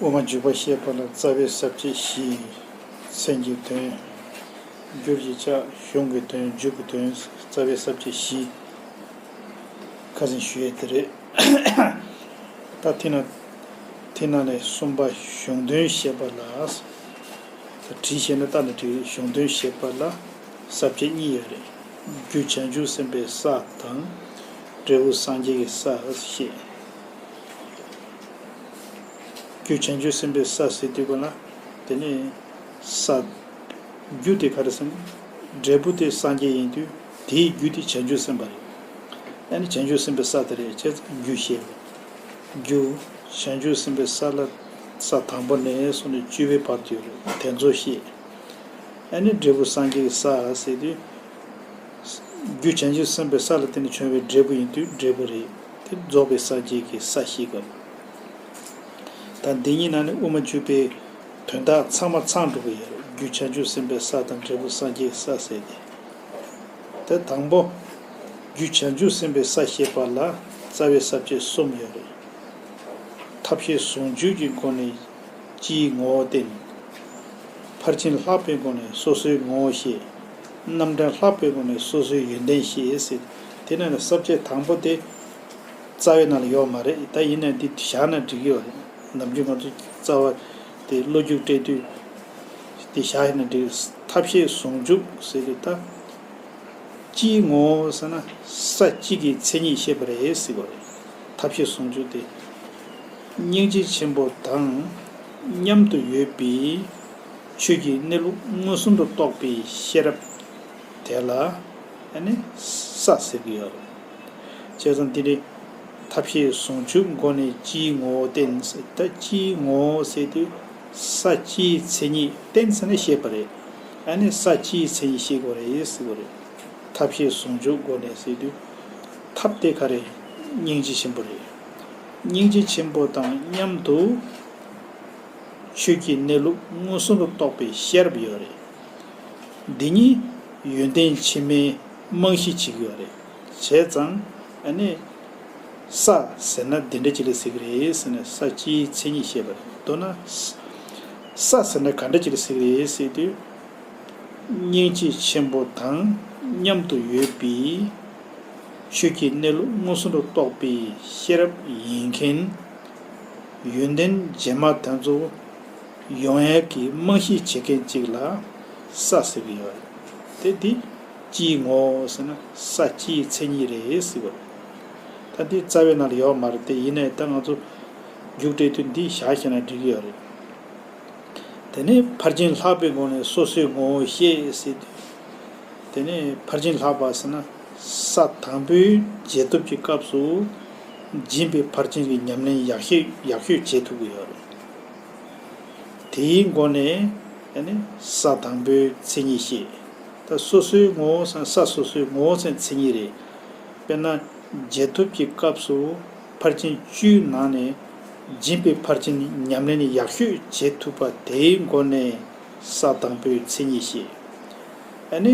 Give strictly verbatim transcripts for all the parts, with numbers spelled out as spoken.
དབུ་མ་འཇུག་པ་བཤད་པ་ལ་རྩ་བའི་ས་བཅད་བཞི། མཚན་གྱི་དོན། སྒྱུར་གྱི་ཆ། གཞུང་གི་དོན། མཇུག་གི་དོན། རྩ་བའི་ས་བཅད་བཞི། ཁ་སང་ཞུས་ཡས་དེ་རེད། ད་དེ་ན་དེ་ནང་ནས་གསུམ་པ་གཞུང་དོན་བཤད་པ་ལ། ད་བྲིས་བཤད་ན་ལྟ་ན་བྲིས། གཞུང་དོན་བཤད་པ་ལ་ས་བཅད་གཉིས་ཡོད་རེད། རྒྱུ་བྱང་ཆུབ་སེམས་དཔའི་ས་དང་། འབྲས་བུ་སངས་རྒྱས་ཀྱི་ས་བཤད། རྒྱུ་བྱང་ཆུབ་སེམས་དཔའི་ས་ཟེར་དུས་ག་ལ། དེ་ནས་ས། རྒྱུ་དེ་ག་རེ་ཟེར་ན། འབྲས་བུ་དེ་སངས་རྒྱས་ཡིན་དུས་དེའི་རྒྱུ་དེ་བྱང་ཆུབ་སེམས་དཔའ་རེད། ཨ་ནི་བྱང་ཆུབ་སེམས་དཔའི་ས་དེ་རེད། བྱས་ཙང་རྒྱུ་བཤད་པ། རྒྱུ། བྱང་ཆུབ་སེམས་དཔའི་ས་ལ། ས་དང་པོ་ནས་བཟུང་ནས་བཅུ་པའི་བར་དུ་ཡོད་རེད། དེ་ཚོ་བཤད། ཨ་ནི་འབྲས་བུ་སངས་རྒྱས་ཀྱི་ས་ཟེར་དུས། རྒྱུ་བྱང་ཆུབ་སེམས་དཔའི་ས་ལ་བརྟེན་ནས་བྱུང་བའི་འབྲས་བུ་ཡིན་དུས་འབྲས་བུ་རེད། དེ་རྫོགས་པའི་སངས་རྒྱས་ཀྱི་ས་ཞིག་གམ། ད་འདི་གཉིས་ནང་ནས་དབུ་མ་འཇུག་པའི་དོན་དག་ཚང་མ་ཚང་འགྲོ་གི་ཡོད་རེད། རྒྱུ་བྱང་ཆུབ་སེམས་དཔའི་ས་དང་འབྲས་བུ་སངས་རྒྱས་ཀྱི་ས་ཟེར་ཏེ། དེ་དང་པོ། རྒྱུ་བྱང་ཆུབ་སེམས་དཔའི་ས་བཤད་པ་ལ་རྩ་བའི་ས་བཅད་གསུམ་ཡོད་རེད། ཐབས་ཤེས་ཟུང་འཇུག་གི་སྒོ་ནས་སྤྱིའི་ངོ་བོ་བསྟན། ཕར་ཕྱིན་ལྷག་པའི་སྒོ་ནས་སོ་སོའི་ངོ་བོ་བཤད། རྣམ་གྲངས་ལྷག་པའི་སྒོ་ནས་སོ་སོའི་ཡོན་ཏན་བཤད་ཟེར། དེ་ནང་ནས་ས་བཅད་དང་པོ་དེ་རྩ་བའི་ནང་ལ་ཡོད་མ་རེད། ད་ཡིན་ནའི་འདི་བཞག་ན་འགྲིག་གི་ཡོད་རེད། ནམ་རྒྱུན་ང་ཚོ་རྩ་བ་དེ་བློ་རྒྱུགས་སྤྲད་དུས་དེ་བཞག་ཡིན་ན་འགྲིག་ཐབས་ཤེས་ཟུང་འཇུག་ཟེར་གི་ད། སྤྱིའི་ངོ་བོ་ཟེར་ན་ས་གཅིག་གི་མཚན་ཉིད་བཤད་པ་རེད་ཟེར་བ་རེད། ཐབས་ཤེས་ཟུང་འཇུག་དེ། སྙིང་རྗེ་ཆེན་པོ་དང་མཉམ་དུ་ཡོད་པའི་ཆོས་ཀྱི་གནས་ལུགས་མངོན་སུམ་དུ་རྟོགས་པའི་ཤེས་རབ་དེ་ལ་ཨ་ནི་ས་ཟེར་གྱི་ཡོད་རེད། བྱས་ཙང་འདི་ནི་ཐབས་ཤེས་ཟུང་འཇུག་སྒོ་ནས་སྤྱིའི་ངོ་བོ་བསྟན་ཟེར། ད་སྤྱིའི་ངོ་བོ་ཟེར་དུས་ས་སྤྱིའི་མཚན་ཉིད་བསྟན་ཟེར་ནས་བཤད་པ་རེད། ཨ་ནི་ས་སྤྱིའི་མཚན་ཉིད་བཤད་དགོས་རེད་ཟེར་བ་རེད། ཐབས་ཤེས་ཟུང་འཇུག་སྒོ་ནས་ཟེར་དུས། ཐབས་དེ་ག་རེ། སྙིང་རྗེ་ཆེན་པོ་རེད། སྙིང་རྗེ་ཆེན་པོ་དང་མཉམ་དུ་ཆོས་ཀྱི་གནས་ལུགས་མངོན་སུམ་དུ་རྟོགས་པའི་ཤེས་རབ་ཡོད་རེད། འདི་གཉིས་ཡོན་ཏན་ཕྱི་མའི་རྨང་གཞི་བྱེད་ཀྱི་ཡོད་རེད། བྱས་ཙང་ཨ་ནི་ས་ཟེར་ན་འདི་འདྲ་ཅིག་ལ་ཟེར་གྱི་རེད་ཟེར་ནས་ས་སྤྱིའི་མཚན་ཉིད་བཤད་པ་རེད། མདོར་ན་ས་ཟེར་ན་ག་འདྲ་ཅིག་ལ་ཟེར་གྱི་རེད་ཟེར་དུས། སྙིང་རྗེ་ཆེན་པོ་དང་མཉམ་དུ་ཡོད་པའི་ཆོས་ཀྱི་གནས་ལུགས་མངོན་སུམ་དུ་རྟོགས་པའི་ཤེས་རབ་ཡིན་མཁན། ཡོན་ཏན་རྗེས་མ་དེ་ཚོ་ཡོང་ཡག་གི་རྨང་གཞི་བྱེད་མཁན་ཅིག་ལ་ས་ཟེར་གྱི་ཡོད་རེད། དེ་འདི་སྤྱིའི་ངོ་བོ་ཟེར་ན་ས་སྤྱིའི་མཚན་ཉིད་རེད་ཟེར་བ་རེད། ད་འདི་རྩ་བའི་ནང་ལ་ཡོད་མ་རེད་དེ། ཡིན་ནའི་ད་ང་ཚོ་རྒྱུགས་སྤྲད་དུས་འདི་བཞག་བཞག་ན་འགྲིག་གི་ཡོད་རེད། དེ་ནས་ཕར་ཕྱིན་ལྷག་པའི་སྒོ་ནས་སོ་སོའི་ངོ་བོ་ཤེས་ཟེར་དུས། དེ་ནས་ཕར་ཕྱིན་ལྷག་པ་ཟེར་ན་ས་དང་པོའི་རྗེས་ཐོབ་ཀྱི་སྐབས་སུ་སྦྱིན་པའི་ཕར་ཕྱིན་གྱི་ཉམས་ལེན་ཡག་ཤོས་ཡག་ཤོས་བྱེད་ཐུབ་ཀྱི་ཡོད་རེད། དེའི་སྒོ་ནས་ཨ་ནི་ས་དང་པོའི་མཚན་ཉིད་བཤད། ད་སོ་སོའི་ངོ་བོ་ཟེར་ན་ས་སོ་སོའི་ངོ་བོ་ཟེར་ན་མཚན་ཉིད་རེད། དཔེར་ན། རྗེས་ཐོབ་ཀྱི་སྐབས་སུ་ཕར་ཕྱིན་བཅུའི་ནང་ནས་སྦྱིན་པའི་ཕར་ཕྱིན་ཉམས་ལེན་ཡག་ཤོས་བྱེད་ཐུབ་པ་དེའི་སྒོ་ནས་ས་དང་པོའི་མཚན་ཉིད་བཤད། ཨ་ནི།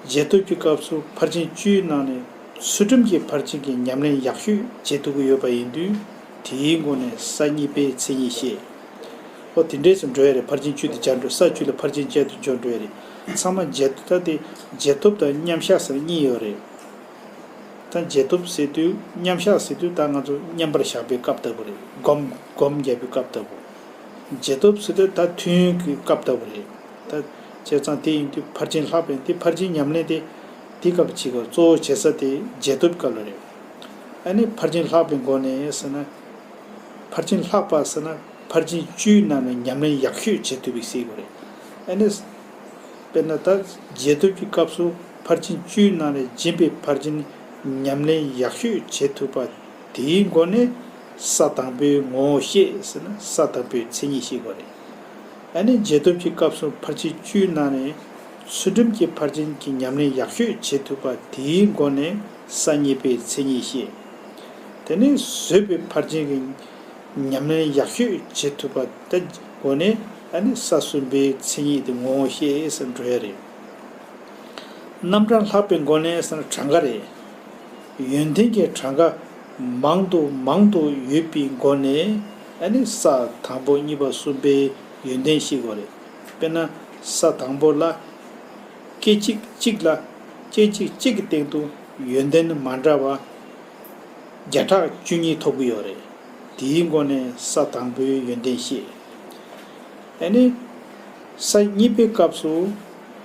རྗེས་ཐོབ་ཀྱི་སྐབས་སུ་ཕར་ཕྱིན་བཅུའི་ནང་ནས་ཚུལ་ཁྲིམས་ཀྱི་ཕར་ཕྱིན་གྱི་ཉམས་ལེན་ཡག་ཤོས་བྱེད་ཐུབ་ཀྱི་ཡོད་པ་ཡིན་དུས་དེའི་སྒོ་ནས་ས་གཉིས་པའི་མཚན་ཉིད་བཤད། ཨོ་དེ་འདྲས་སུ་འགྲོ་ཡ་རེད། ཕར་ཕྱིན་བཅུ་དེ་བརྒྱབ་འགྲོ། ས་བཅུ་ལ་ཕར་ཕྱིན་བཅུ་དེ་འཇོག་འགྲོ་ཡ་རེད། ཚང་མ་རྗེས་ཐོབ་ད་དེ་རྗེས་ཐོབ་དང་མཉམ་བཞག་ཟེར་གཉིས་ཡོད་རེད། ད་རྗེས་ཐོབ་ཟེར་དུས་མཉམ་བཞག་ཟེར་དུས་ད་ང་ཚོ་མཉམ་པར་བཞག་པའི་སྐབས་ལྟ་བུ་རེད། སྒོམ་སྒོམ་རྒྱབ་པའི་སྐབས་ལྟ་བུ། རྗེས་ཐོབ་ཟེར་དུས་ད་ཐུན་གྱི་སྐབས་ལྟ་བུ་རེད། ད་བྱས་ཙང་དེ་ཡིན་དུས་ཕར་ཕྱིན་ལྷག་པའི་དེ་ཕར་ཕྱིན་ཉམས་ལེན་དེ་དེ་སྐབས་བྱེད་དགོས། གཙོ་བོ་བྱེད་ས་དེ་རྗེས་ཐོབ་སྐབས་ལ་རེད། ཨ་ནི་ཕར་ཕྱིན་ལྷག་པའི་སྒོ་ནས་ཟེར་ན། ཕར་ཕྱིན་ལྷག་པ་ཟེར་ན་ཕར་ཕྱིན་བཅུའི་ནང་ནས་ཉམས་ལེན་ཡག་ཤོས་བྱེད་ཐུབ་པའི་ཟེར་དགོས་རེད། ཨ་ནི། དཔེར་ན་ད་རྗེས་ཐོབ་ཀྱི་སྐབས་སུ་ཕར་ཕྱིན་བཅུའི་ནང་ནས་སྦྱིན་པའི་ཕར་ཕྱིན་ཉམས་ལེན་ཡག་ཤོས་བྱེད་ཐུབ་པ་དེའི་སྒོ་ནས་ས་དང་པོའི་ངོ་བོ་ཤེས་ཟེར་ན་ས་དང་པོའི་མཚན་ཉིད་ཤེས་དགོས་རེད། ཨ་ནི་རྗེས་ཐོབ་ཀྱི་སྐབས་སུ་ཕར་ཕྱིན་བཅུའི་ནང་ནས་ཚུལ་ཁྲིམས་ཀྱི་ཕར་ཕྱིན་གྱི་ཉམས་ལེན་ཡག་ཤོས་བྱེད་ཐུབ་པ་དེའི་སྒོ་ནས་ས་གཉིས་པའི་མཚན་ཉིད་ཤེས། དེ་ནས་བཟོད་པའི་ཕར་ཕྱིན་གྱི་ཉམས་ལེན་ཡག་ཤོས་བྱེད་ཐུབ་པ་དེ་སྒོ་ནས་ཨ་ནི་ས་གསུམ་པའི་མཚན་ཉིད་དེ་ངོ་བོ་ཤེས་ཟེར་འགྲོ་ཡ་རེད། རྣམ་གྲངས་ལྷག་པའི་སྒོ་ནས་ཟེར་ན་གྲངས་ཀ་རེད། ཡོན་ཏན་གྱི་གྲངས་ཀ་མང་དུ་མང་དུ་ཡོད་པའི་སྒོ་ནས་ ཨ་ནི་ས་དང་པོ་གཉིས་པ་གསུམ་པའི་ཡོན་ཏན་ཤེས་དགོས་རེད། དཔེར་ན་ས་དང་པོ་ལ་སྐད་ཅིག་གཅིག་ལ་སྐད་ཅིག་གཅིག་གི་སྟེང་དུ་ཡོན་ཏན་མ་འདྲ་བ་བརྒྱ་ཕྲག་བཅུ་གཉིས་ཐོབ་ཀྱི་ཡོད་རེད། དེའི་སྒོ་ནས་ས་དང་པོའི་ཡོན་ཏན་ཤེས། ཨ་ནི། ས་གཉིས་པའི་སྐབས་སུ་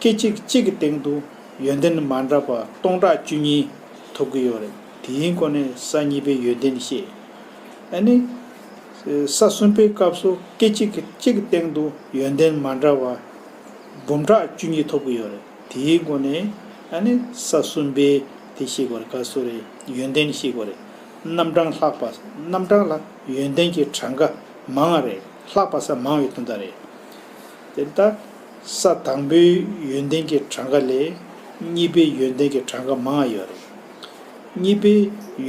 སྐད་ཅིག་གཅིག་གི་སྟེང་དུ་ཡོན་ཏན་མ་འདྲ་བ་སྟོང་ཕྲག་བཅུ་གཉིས་ཐོབ་ཀྱི་ཡོད་རེད། དེའི་སྒོ་ནས་ས་གཉིས་པའི་ཡོན་ཏན་ཤེས། ཨ་ནི། ས་གསུམ་པའི་སྐབས་སུ་སྐད་ཅིག་གཅིག་གི་སྟེང་དུ་ཡོན་ཏན་མ་འདྲ་བ་འབུམ་ཕྲག་བཅུ་གཉིས་ཐོབ་ཀྱི་ཡོད་རེད། དེའི་སྒོ་ནས་ཨ་ནི་ས་གསུམ་པའི་དེ་ཤེས་དགོས་རེད། ག་སོ་རེད། ཡོན་ཏན་ཤེས་དགོས་རེད། རྣམ་གྲངས་ལྷག་པ། རྣམ་གྲངས་ལ་ཡོན་ཏན་གྱི་གྲངས་ཀ་མང་བ་རེད། ལྷག་པ་ས་མང་བའི་དོན་དག་རེད། དེ་ལྟར་ས་དང་པོའི་ཡོན་ཏན་གྱི་གྲངས་ཀ་ལས་གཉིས་པའི་ཡོན་ཏན་གྱི་གྲངས་ཀ་མང་བ་ཡོད་རེད། གཉིས་པའི་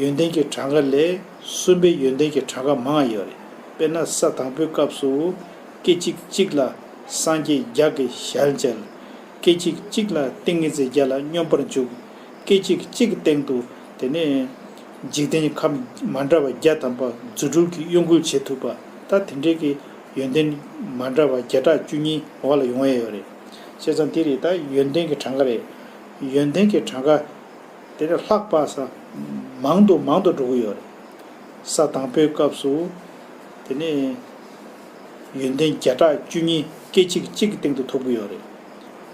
ཡོན་ཏན་གྱི་གྲངས་ཀ་ལས་གསུམ་པའི་ཡོན་ཏན་གྱི་གྲངས་ཀ་མང་བ་ཡོད་རེད། དཔེར་ན་ས་དང་པོའི་སྐབས་སུ་སྐད་ཅིག་གཅིག་ལ་སངས་རྒྱས་བརྒྱ་གིས་ཞལ་མཇལ། སྐད་ཅིག་གཅིག་ལ་ཏིང་ངེ་འཛིན་བརྒྱ་ལ་སྙོམས་པར་འཇུག། སྐད་ཅིག་གཅིག་གི་སྟེང་དུ་དེ་ནས་འཇིག་རྟེན་གྱི་ཁམས་མ་འདྲ་བ་བརྒྱ་ཐམ་པ་རྫུ་འཕྲུལ་གྱིས་གཡོ་འགུལ་བྱེད་ཐུབ་པ། ད་དེ་འདྲའི་གི་ཡོན་ཏན་མ་འདྲ་བ་བརྒྱ་ཕྲག་བཅུ་གཉིས་འོག་ལ་ཡོང་ཡས་ཡོད་རེད། བྱས་ཙང་དེ་རེད། ད་ཡོན་ཏན་གྱི་གྲངས་ཀ་རེད། ཡོན་ཏན་གྱི་གྲངས་ཀ་དེ་ནས་ལྷག་པ་ས་མང་དུ་མང་དུ་འགྲོ་གི་ཡོད་རེད། ས་དང་པོའི་སྐབས་སུ་དེ་ནས་ཡོན་ཏན་བརྒྱ་ཕྲག་བཅུ་གཉིས་སྐད་ཅིག་གཅིག་གི་སྟེང་དུ་ཐོབ་ཀྱི་ཡོད་རེད།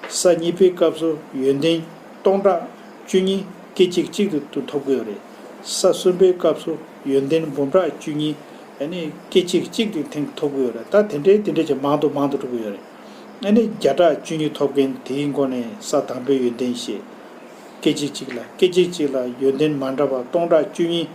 ས་གཉིས་པའི་སྐབས་སུ་ཡོན་ཏན་སྟོང་ཕྲག་བཅུ་གཉིས་སྐད་ཅིག་གཅིག་ཏུ་ཐོབ་ཀྱི་ཡོད་རེད། ས་གསུམ་པའི་སྐབས་སུ་ཡོན་ཏན་འབུམ་ཕྲག་བཅུ་གཉིས་ཨ་ནི་སྐད་ཅིག་གཅིག་ཏུ་ཐེངས་ཐོབ་ཀྱི་ཡོད་རེད། ད་དེ་འདྲའི་དེ་འདྲའི་ཅིག་མང་དུ་མང་དུ་འགྲོ་གི་ཡོད་རེད། ཨ་ནི་བརྒྱ་ཕྲག་བཅུ་གཉིས་ཐོབ་མཁན་དེའི་སྒོ་ནས་ས་དང་པོའི་ཡོན་ཏན་ཤེས། སྐད་ཅིག་གཅིག་ལ་སྐད་ཅིག་གཅིག་ལ་ཡོན་ཏན་མ་འདྲ་བ་སྟོང་ཕྲག་བཅུ་གཉིས་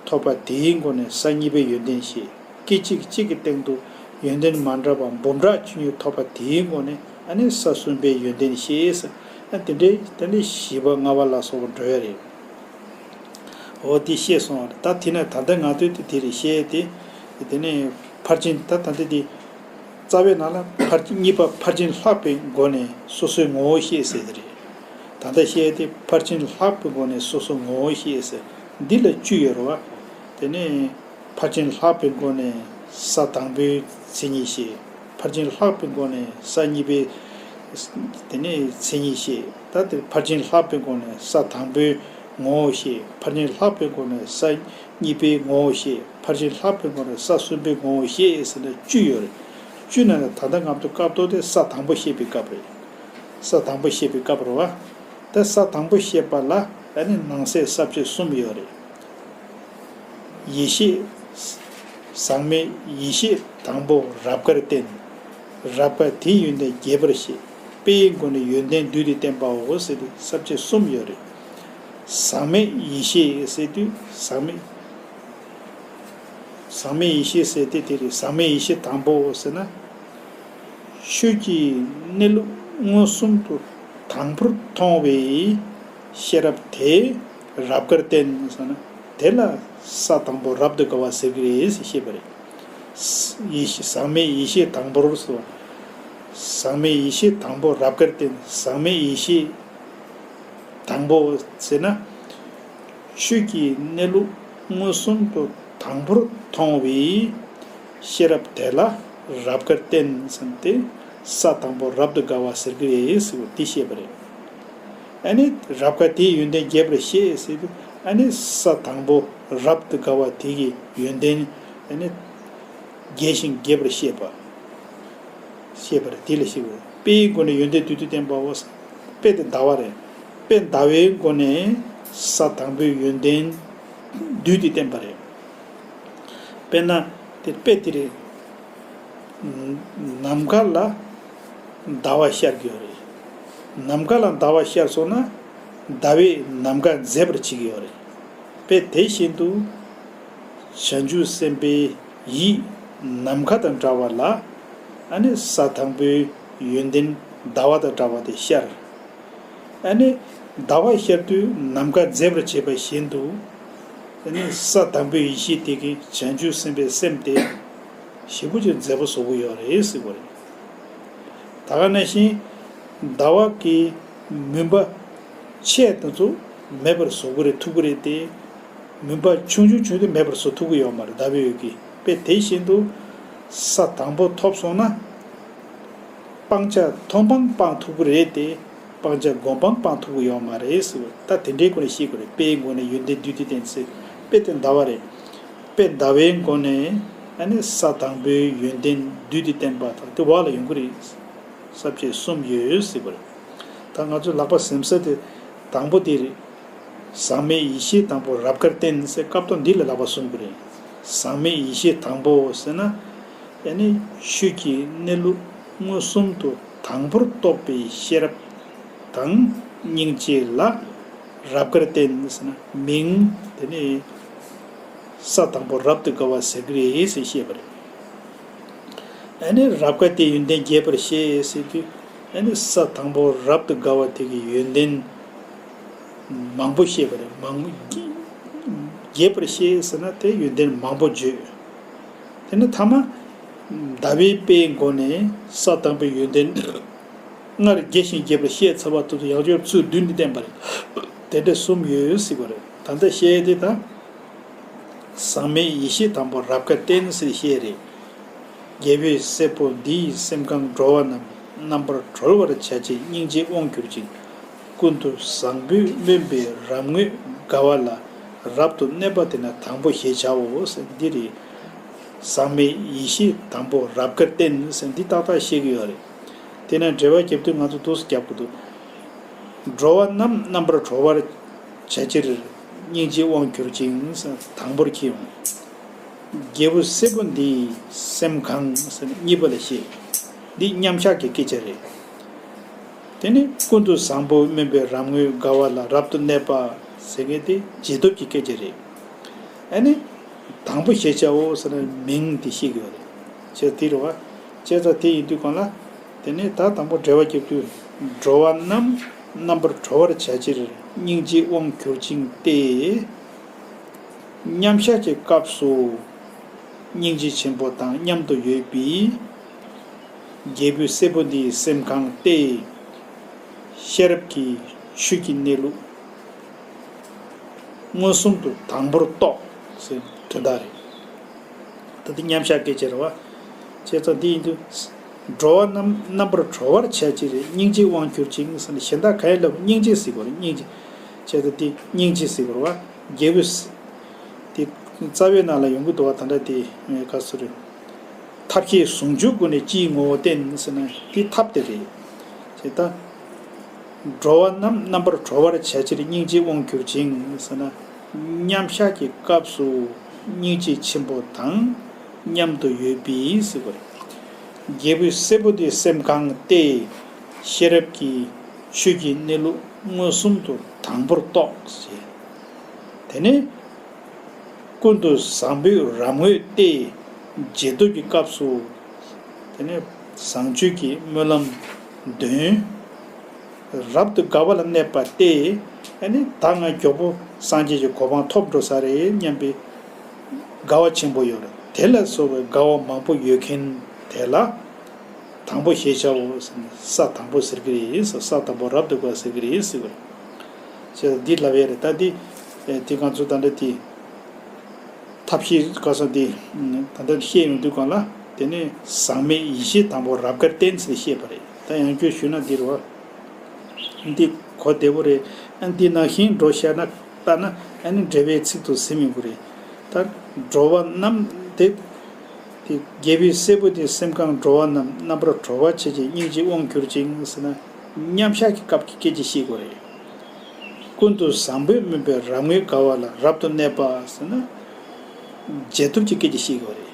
ཐོབ་པ་དེའི་སྒོ་ནས་ས་གཉིས་པའི་ཡོན་ཏན་ཤེས། སྐད་ཅིག་གཅིག་གི་སྟེང་དུ་ཡོན་ཏན་མ་འདྲ་བ་འབུམ་ཕྲག་བཅུ་གཉིས་ཐོབ་པ་དེའི་སྒོ་ནས་ཨ་ནི་ས་གསུམ་པའི་ཡོན་ཏན་ཤེས། ཨ་དེ་འདྲའི་དེ་ནི་བཞི་པ་ལྔ་པ་ལ་སོགས་པ་འགྲོ་ཡ་རེད། འོ་དེ་ཤེས་སོང་བ་རེད། ད་དེ་ནས་ད་ལྟ་ང་ཚོས་དེ་དེ་རེད་བཤད་དེ། དེ་ནས་ཕར་ཕྱིན་ད་ད་ལྟ་དེ་རྩ་བའི་ནང་ལ་ཕར་གཉིས་པ་ཕར་ཕྱིན་ལྷག་པའི་སྒོ་ནས་སོ་སོའི་ངོ་བོ་ཤེས་ཟེར་དེ་རེད། ད་ལྟ་བཤད་དེ་ཕར་ཕྱིན་ལྷག་པའི་སྒོ་ནས་སོ་སོའི་ངོ་བོ་ཤེས་ཟེར། འདི་ལ་བཅུ་ཡོད་རེད་བ། དེ་ནས་ཕར་ཕྱིན་ལྷག་པའི་སྒོ་ནས་ས་དང་པོའི་མཚན་ཉིད་ཤེས། ཕར་ཕྱིན་ལྷག་པའི་སྒོ་ནས་ས་གཉིས་པའི་དེ་ནས་མཚན་ཉིད་ཤེས། ད་དེ་ཕར་ཕྱིན་ལྷག་པའི་སྒོ་ནས་ས་དང་པོའི་ངོ་བོ་ཤེས། ཕར་ཕྱིན་ལྷག་པའི་སྒོ་ནས་ས་གཉིས་པའི་ངོ་བོ་ཤེས། ཕར་ཕྱིན་ལྷག་པའི་སྒོ་ནས་ས་གསུམ་པའི་ངོ་བོ་ཤེས་ཟེར་ན་བཅུ་ཡོད་རེད། བཅུ་ནང་ནས་ད་ལྟ་ང་ཚོ་སྐབས་ཐོག་དེ་ས་དང་པོ་བཤད་པའི་སྐབས་རེད། ས་དང་པོ་བཤད་པའི་སྐབས་རེད་བ། ད་ས་དང་པོ་བཤད་པ་ལ་ཨ་ནི་ནང་གསེས་ས་བཅད་གསུམ་ཡོད་རེད། ཡེ་ཤེས། ཟག་མེད་ཡེ་ཤེས་དང་པོ་རབ་དཀར་བསྟན། རབ་དཀར་དེའི་ཡོན་ཏན་རྒྱས་པར་བཤད། དཔེའི་སྒོ་ནས་ཡོན་ཏན་བསྡུས་ཏེ་བསྟན་པའོ་ཟེར་ཏེ་ས་བཅད་གསུམ་ཡོད་རེད། ཟག་མེད་ཡེ་ཤེས་ཟེར་དུས་ཟག་མེད། ཟག་མེད་ཡེ་ཤེས་ཟེར་ཏེ་དེ་རེད། ཟག་མེད་ཡེ་ཤེས་དང་པོ་ཟེར་ན། ཆོས་ཀྱི་གནས་ལུགས་མངོན་སུམ་དུ་དང་པོར་མཐོང་བའི་ཤེས་རབ་དེ་རབ་དཀར་བསྟན་ཟེར་ན། དེ་ལ་ས་དང་པོ་རབ་ཏུ་དགའ་བ་ཟེར་གྱི་རེད་ཞེས་བཤད་པ་རེད། ཡེ་ཤེས་ཟག་མེད་ཡེ་ཤེས་དང་པོར་ཟེར་བ། ཟག་མེད་ཡེ་ཤེས་དང་པོ་རབ་དཀར་བསྟན། ཟག་མེད་ཡེ་ཤེས་དང་པོ་ཟེར་ན། ཆོས་ཀྱི་གནས་ལུགས་མངོན་སུམ་དུ་དང་པོར་མཐོང་བའི་ཤེས་རབ་དེ་ལ་རབ་དཀར་བསྟན་ཟེར་ཏེ་ས་དང་པོ་རབ་ཏུ་དགའ་བ་ཟེར་གྱི་རེད་ཟེར་བ་འདི་བཤད་པ་རེད། ཨ་ནི་རབ་དཀར་དེའི་ཡོན་ཏན་རྒྱས་པར་བཤད་ཟེར་དུས་ཨ་ནི་ས་དང་པོ་རབ་ཏུ་དགའ་བ་དེ་གི་ཡོན་ཏན་ཨ་ནི་རྒྱས་ཤིང་རྒྱས་པར་བཤད་པ། ཞེས་པར་དེ་ལ་ཞེས་པ། དཔེའི་སྒོ་ནས་ཡོན་ཏན་བསྡུས་ཏེ་བསྟན་པའོ། དཔེ་དེ་ཟླ་བ་རེད། དཔེ་ཟླ་བའི་སྒོ་ནས་ས་དང་པོའི་ཡོན་ཏན་བསྡུས་ཏེ་བསྟན་པ་རེད། དཔེར་ན་དེ་དཔེ་དེ་རེད། ནམ་མཁའ་ལ་ཟླ་བ་ཤར་གྱི་ཡོད་རེད། ནམ་མཁའ་ལ་ཟླ་བ་ཤར་སོང་ན་ཟླ་བས་ནམ་མཁའ་མཛེས་པར་བྱེད་ཀྱི་ཡོད་རེད། དཔེ་དེ་བཞིན་དུ། བྱང་ཆུབ་སེམས་དཔའི་ཡིད་ནམ་མཁའ་དང་འདྲ་བ་ལ། ཨ་ནི་ས་དང་པོའི་ཡོན་ཏན་ཟླ་བ་དང་འདྲ་བ་དེ་ཤར། ཨ་ནི་ཟླ་བ་ཤར་དུས་ནམ་མཁའ་མཛེས་པར་བྱེད་པ་བཞིན་དུ། ཨ་ནི་ས་དང་པོའི་ཡེ་ཤེས་དེ་གིས་བྱང་ཆུབ་སེམས་དཔའི་སེམས་དེ་ཞེ་པོ་ཅིག་མཛེས་པོ་བཟོ་གི་ཡོད་རེད་ཟེར་བ་རེད། ད་ག་ནང་བཞིན་ཟླ་བ་གི་མུན་པ་ཆེ་དེ་ཚོ་མེད་པར་བཟོ་གི་རེད། ཐུབ་ཀྱི་རེད་དེ། མུན་པ་ཆུང་ཆུང་ཆུང་དེ་མེད་པར་བཟོ་ཐུབ་ཀྱི་ཡོད་མ་རེད། ཟླ་བའི་འོད་ཀྱིས། དཔེ་དེ་བཞིན་དུ་ས་དང་པོ་ཐོབ་སོང་ན། སྤང་བྱ་མཐོང་སྤང་སྤང་ཐུབ་ཀྱི་རེད་དེ། སྤང་བྱ་སྒོམ་སྤང་སྤང་ཐུབ་ཀྱི་ཡོད་མ་རེད་ཟེར་བ་ད་དེ་འདྲའི་སྒོ་ནས་ཤེས་དགོས་རེད། དཔེའི་སྒོ་ནས་ཡོན་ཏན་བསྡུས་ཏེ་བསྟན་ཚེ་དཔེ་དེ་ཟླ་བ་རེད། དཔེ་ཟླ་བའི་སྒོ་ནས་ཨ་ནི་ས་དང་པོའི་ཡོན་ཏན་བསྡུས་ཏེ་བསྟན་པ་དང་དེ་བ་ལ་ཡོང་གི་རེད། ས་བཅད་གསུམ་ཡོད་ཟེར་བ་རེད། ད་ང་ཚོས་ལག་པ་ཟིན་ས་དེ་དང་པོ་དེ་རེད། ཟག་མེད་ཡེ་ཤེས་དང་པོ་རབ་དཀར་བསྟན་ཟེར་སྐབས་ཐོག་འདི་ལ་ལག་པ་བཟུང་དགོས་རེད། ཟག་མེད་ཡེ་ཤེས་དང་པོ་ཟེར་ན། ཨ་ནི་ཆོས་ཀྱི་གནས་ལུགས་མངོན་སུམ་དུ་དང་པོར་རྟོགས་པའི་ཤེས་རབ་དང་སྙིང་རྗེ་ལ་རབ་དཀར་བསྟན་ཟེར་ན་མིང་དེ་ནི་ས་དང་པོ་རབ་ཏུ་དགའ་བ་ཟེར་གྱི་རེད་ཟེར་བཤད་པ་རེད། ཨ་ནི་རབ་དཀར་དེ་ཡོན་ཏན་རྒྱས་པར་བཤད་ཟེར་དུས། ཨ་ནི་ས་དང་པོ་རབ་ཏུ་དགའ་བ་དེ་གི་ཡོན་ཏན་མང་པོ་བཤད་པ་རེད། མང་པོ་རྒྱས་པར་བཤད་ཟེར་ན་དེ་ཡོན་ཏན་མང་པོ་བརྗོད། དེ་ནི་ཐ་མ་ཟླ་བའི་དཔེའི་སྒོ་ནས་ས་དང་པོའི་ཡོན་ཏན་སྔར་རྒྱས་ཤིང་རྒྱས་པར་བཤད་ཚར་བ་དེ་ཚོ་ཡང་བསྐྱར་ཚུར་བསྡུས་ནས་བསྟན་པ་རེད། དེ་འདྲ་གསུམ་ཡོད་ཟེར་བ་རེད། ད་ལྟ་བཤད་དེ་དང་། ཟག་མེད་ཡེ་ཤེས་དང་པོ་རབ་དཀར་བསྟན་ཟེར་བཤད་རེད། རྒྱལ་པོའི་སྲས་པོ་འདིའི་སེམས་ཁམས་འགྲོ་བ་རྣམས་རྣམ་པར་གྲོལ་བར་བྱ་ཕྱིར་སྙིང་རྗེའི་དབང་གྱུར་ཅིང་། ཀུན་ཏུ་བཟང་པོས་སྨོན་པའི་རབ་དངོས་དགའ་བ་ལ་རབ་ཏུ་གནས་པ་དེ་ན་དང་པོ་ཞེས་བྱའོ་ཟེར་འདི་རེད། ཟག་མེད་ཡེ་ཤེས་དང་པོ་རབ་དཀར་བསྟན་ཟེར་འདི་ཏག་ཏག་བཤད་ཀྱི་ཡོད་རེད། དེ་ན་འགྲེལ་པ་རྒྱབ་དུས་ང་ཚོ་འདུག་སེ་རྒྱབ་དགོས་འདུག་འགྲོ་བ་རྣམས་རྣམ་པར་གྲོལ་བར་བྱ་ཕྱིར་སྙིང་རྗེའི་དབང་གྱུར་ཅིང་ཟེར་དང་པོར་འཁྱེར་ཡོང་། རྒྱལ་པོའི་སྲས་པོ་འདིའི་སེམས་གང་ཟེར་ན་གཉིས་པ་ལ་བཤད། འདི་མཉམ་བཞག་གི་སྐད་ཆ་རེད། དེ་ནི་ཀུན་ཏུ་བཟང་པོས་སྨོན་པའི་རབ་དངོས་དགའ་བ་ལ་རབ་ཏུ་གནས་པ་ཟེར་མཁན་དེ་རྗེས་ཐོབ་ཀྱི་སྐད་ཆ་རེད། ཨ་ནི། དང་པོ་ཞེས་བྱའོ་ཟེར་ན་མིང་འདི་ཤེས་དགོས་རེད། བྱས་དེ་རེད་བ། བྱས་ཙང་དེ་ཡིན་དུས་གང་ལ། དེ་ནས་ད་དང་པོ་འགྲེལ་བ་རྒྱབ་དུས། འགྲོ་བ་རྣམས་རྣམ་པར་གྲོལ་བར་བྱ་ཕྱིར་སྙིང་རྗེའི་དབང་གྱུར་ཅིང་སྟེ། མཉམ་བཞག་གི་སྐབས་སུ་སྙིང་རྗེ་ཆེན་པོ་དང་མཉམ་དུ་ཡོད་པའི་རྒྱལ་པོའི་སྲས་པོ་འདིའི་སེམས་གང་སྟེ། ཤེས་རབ་ཀྱི་ཆོས་ཀྱི་གནས་ལུགས་མངོན་སུམ་དུ་དང་པོར་རྟོགས་ཟེར་དོན་དག་རེད། ད་ལྟ་མཉམ་བཞག་སྐད་ཆ་རེད་བ། བྱས་ཙང་འདི་ཡིན་དུས། འགྲོ་བ་རྣམས་རྣམ་པར་གྲོལ་བར་བྱ་ཕྱིར་སྙིང་རྗེའི་དབང་གྱུར་ཅིང་ཟེར་ནས་གཞན་དག་ག་ཡིན་ལབ་སྙིང་རྗེ་ཟེར་དགོས་རེད་སྙིང་རྗེ། བྱས་ཙང་འདི་སྙིང་རྗེ་ཟེར་དགོས་རེད་བ། རྒྱལ་པོས། དེ་རྩ་བའི་ནང་ལ་ཡོང་གི་འདུག་བ་ད་ལྟ་དེ་ག་སུ་རེད། ཐབས་ཤེས་ཟུང་འཇུག་སྒོ་ནས་སྤྱིའི་ངོ་བོ་བསྟན་ཟེར་ན་དེ་ཐབས་དེ་རེད། ཅེས་ད། འགྲོ་བ་རྣམས་རྣམ་པར་གྲོལ་བར་བྱ་ཕྱིར་སྙིང་རྗེའི་དབང་གྱུར་ཅིང་ཟེར་ན། མཉམ་བཞག་གི་སྐབས་སུ་སྙིང་རྗེ་ཆེན་པོ་དང་མཉམ་དུ་ཡོད་པའི་ཟེར་བ་རེད། རྒྱལ་པོའི་སྲས་པོ་དེའི་སེམས་གང་སྟེ། ཤེས་རབ་ཀྱི་ཆོས་ཀྱི་གནས་ལུགས་མངོན་སུམ་དུ་དང་པོར་རྟོགས་ཞེས། དེ་ནས། ཀུན་ཏུ་བཟང་པོའི་རབ་དངོས་ཏེ། རྗེས་ཐོབ་ཀྱི་སྐབས་སུ། དེ་ནས་བཟང་སྤྱོད་ཀྱི་སྨོན་ལམ་འདོན། རབ་ཏུ་དགའ་བ་ལ་གནས་པ་སྟེ། ཨ་ནི་ད་ང་མགྱོགས་པོ་སངས་རྒྱས་ཀྱི་གོ་འཕང་ཐོབ་འགྲོ་ས་རེད་སྙམ་པའི་དགའ་བ་ཆེན་པོ་ཡོད་རེད། དེ་ལ་སོགས་པའི་དགའ་བ་མང་པོ་ཡོད་མཁན་དེ་ལ། དང་པོ་ཞེས་བྱའོ་ཟེར་ནས་ས་དང་པོ་ཟེར་གྱི་རེད་ཟེར། ས་དང་པོ་རབ་ཏུ་དགའ་ཟེར་གྱི་རེད་ཟེར་བ་རེད། ཅེས་འདི་ལབ་ཡས་རེད། ད་འདི་དེ་ང་ཚོ་ད་ལྟ་དེ་ཐབས་ཤེས་ག་ས་དེ་ད་ལྟ་བཤད་ཡོང་དུས་གང་ལ་དེ་ནས་ཟག་མེད་ཡེ་ཤེས་དང་པོ་རབ་དཀར་བསྟན་ཟེར་བཤད་པ་རེད། ད་ཡང་བསྐྱར་ཞུས་ན་འདི་རེད་བ། འདི་གོ་བདེ་པོ་རེད། ཨ་འདི་ནང་བཞིན་འགྲོ་བཤད་ན་ལྟ་ན་ཨ་ནི་འགྲེལ་པའི་ཚིག་ཏུ་ཟིན་མི་དགོས་རེད། ད་འགྲོ་བ་རྣམས་དེ། དེ་རྒྱལ་པོའི་སྲས་པོ་དེའི་སེམས་གང་འགྲོ་བ་རྣམས་རྣམ་པར་གྲོལ་བར་བྱེད་ཅིང་སྙིང་རྗེའི་དབང་གྱུར་ཅིང་ཟེར་ན། མཉམ་བཞག་གི་སྐབས་ཀྱི་སྐད་ཆ་བཤད་དགོས་རེད། ཀུན་ཏུ་བཟང་པོས་སྨོན་པའི་རབ་དངོས་དགའ་བ་ལ་རབ་ཏུ་གནས་པ་ཟེར་ན། རྗེས་ཐོབ་ཀྱི་སྐད་ཆ་བཤད་དགོས་རེད།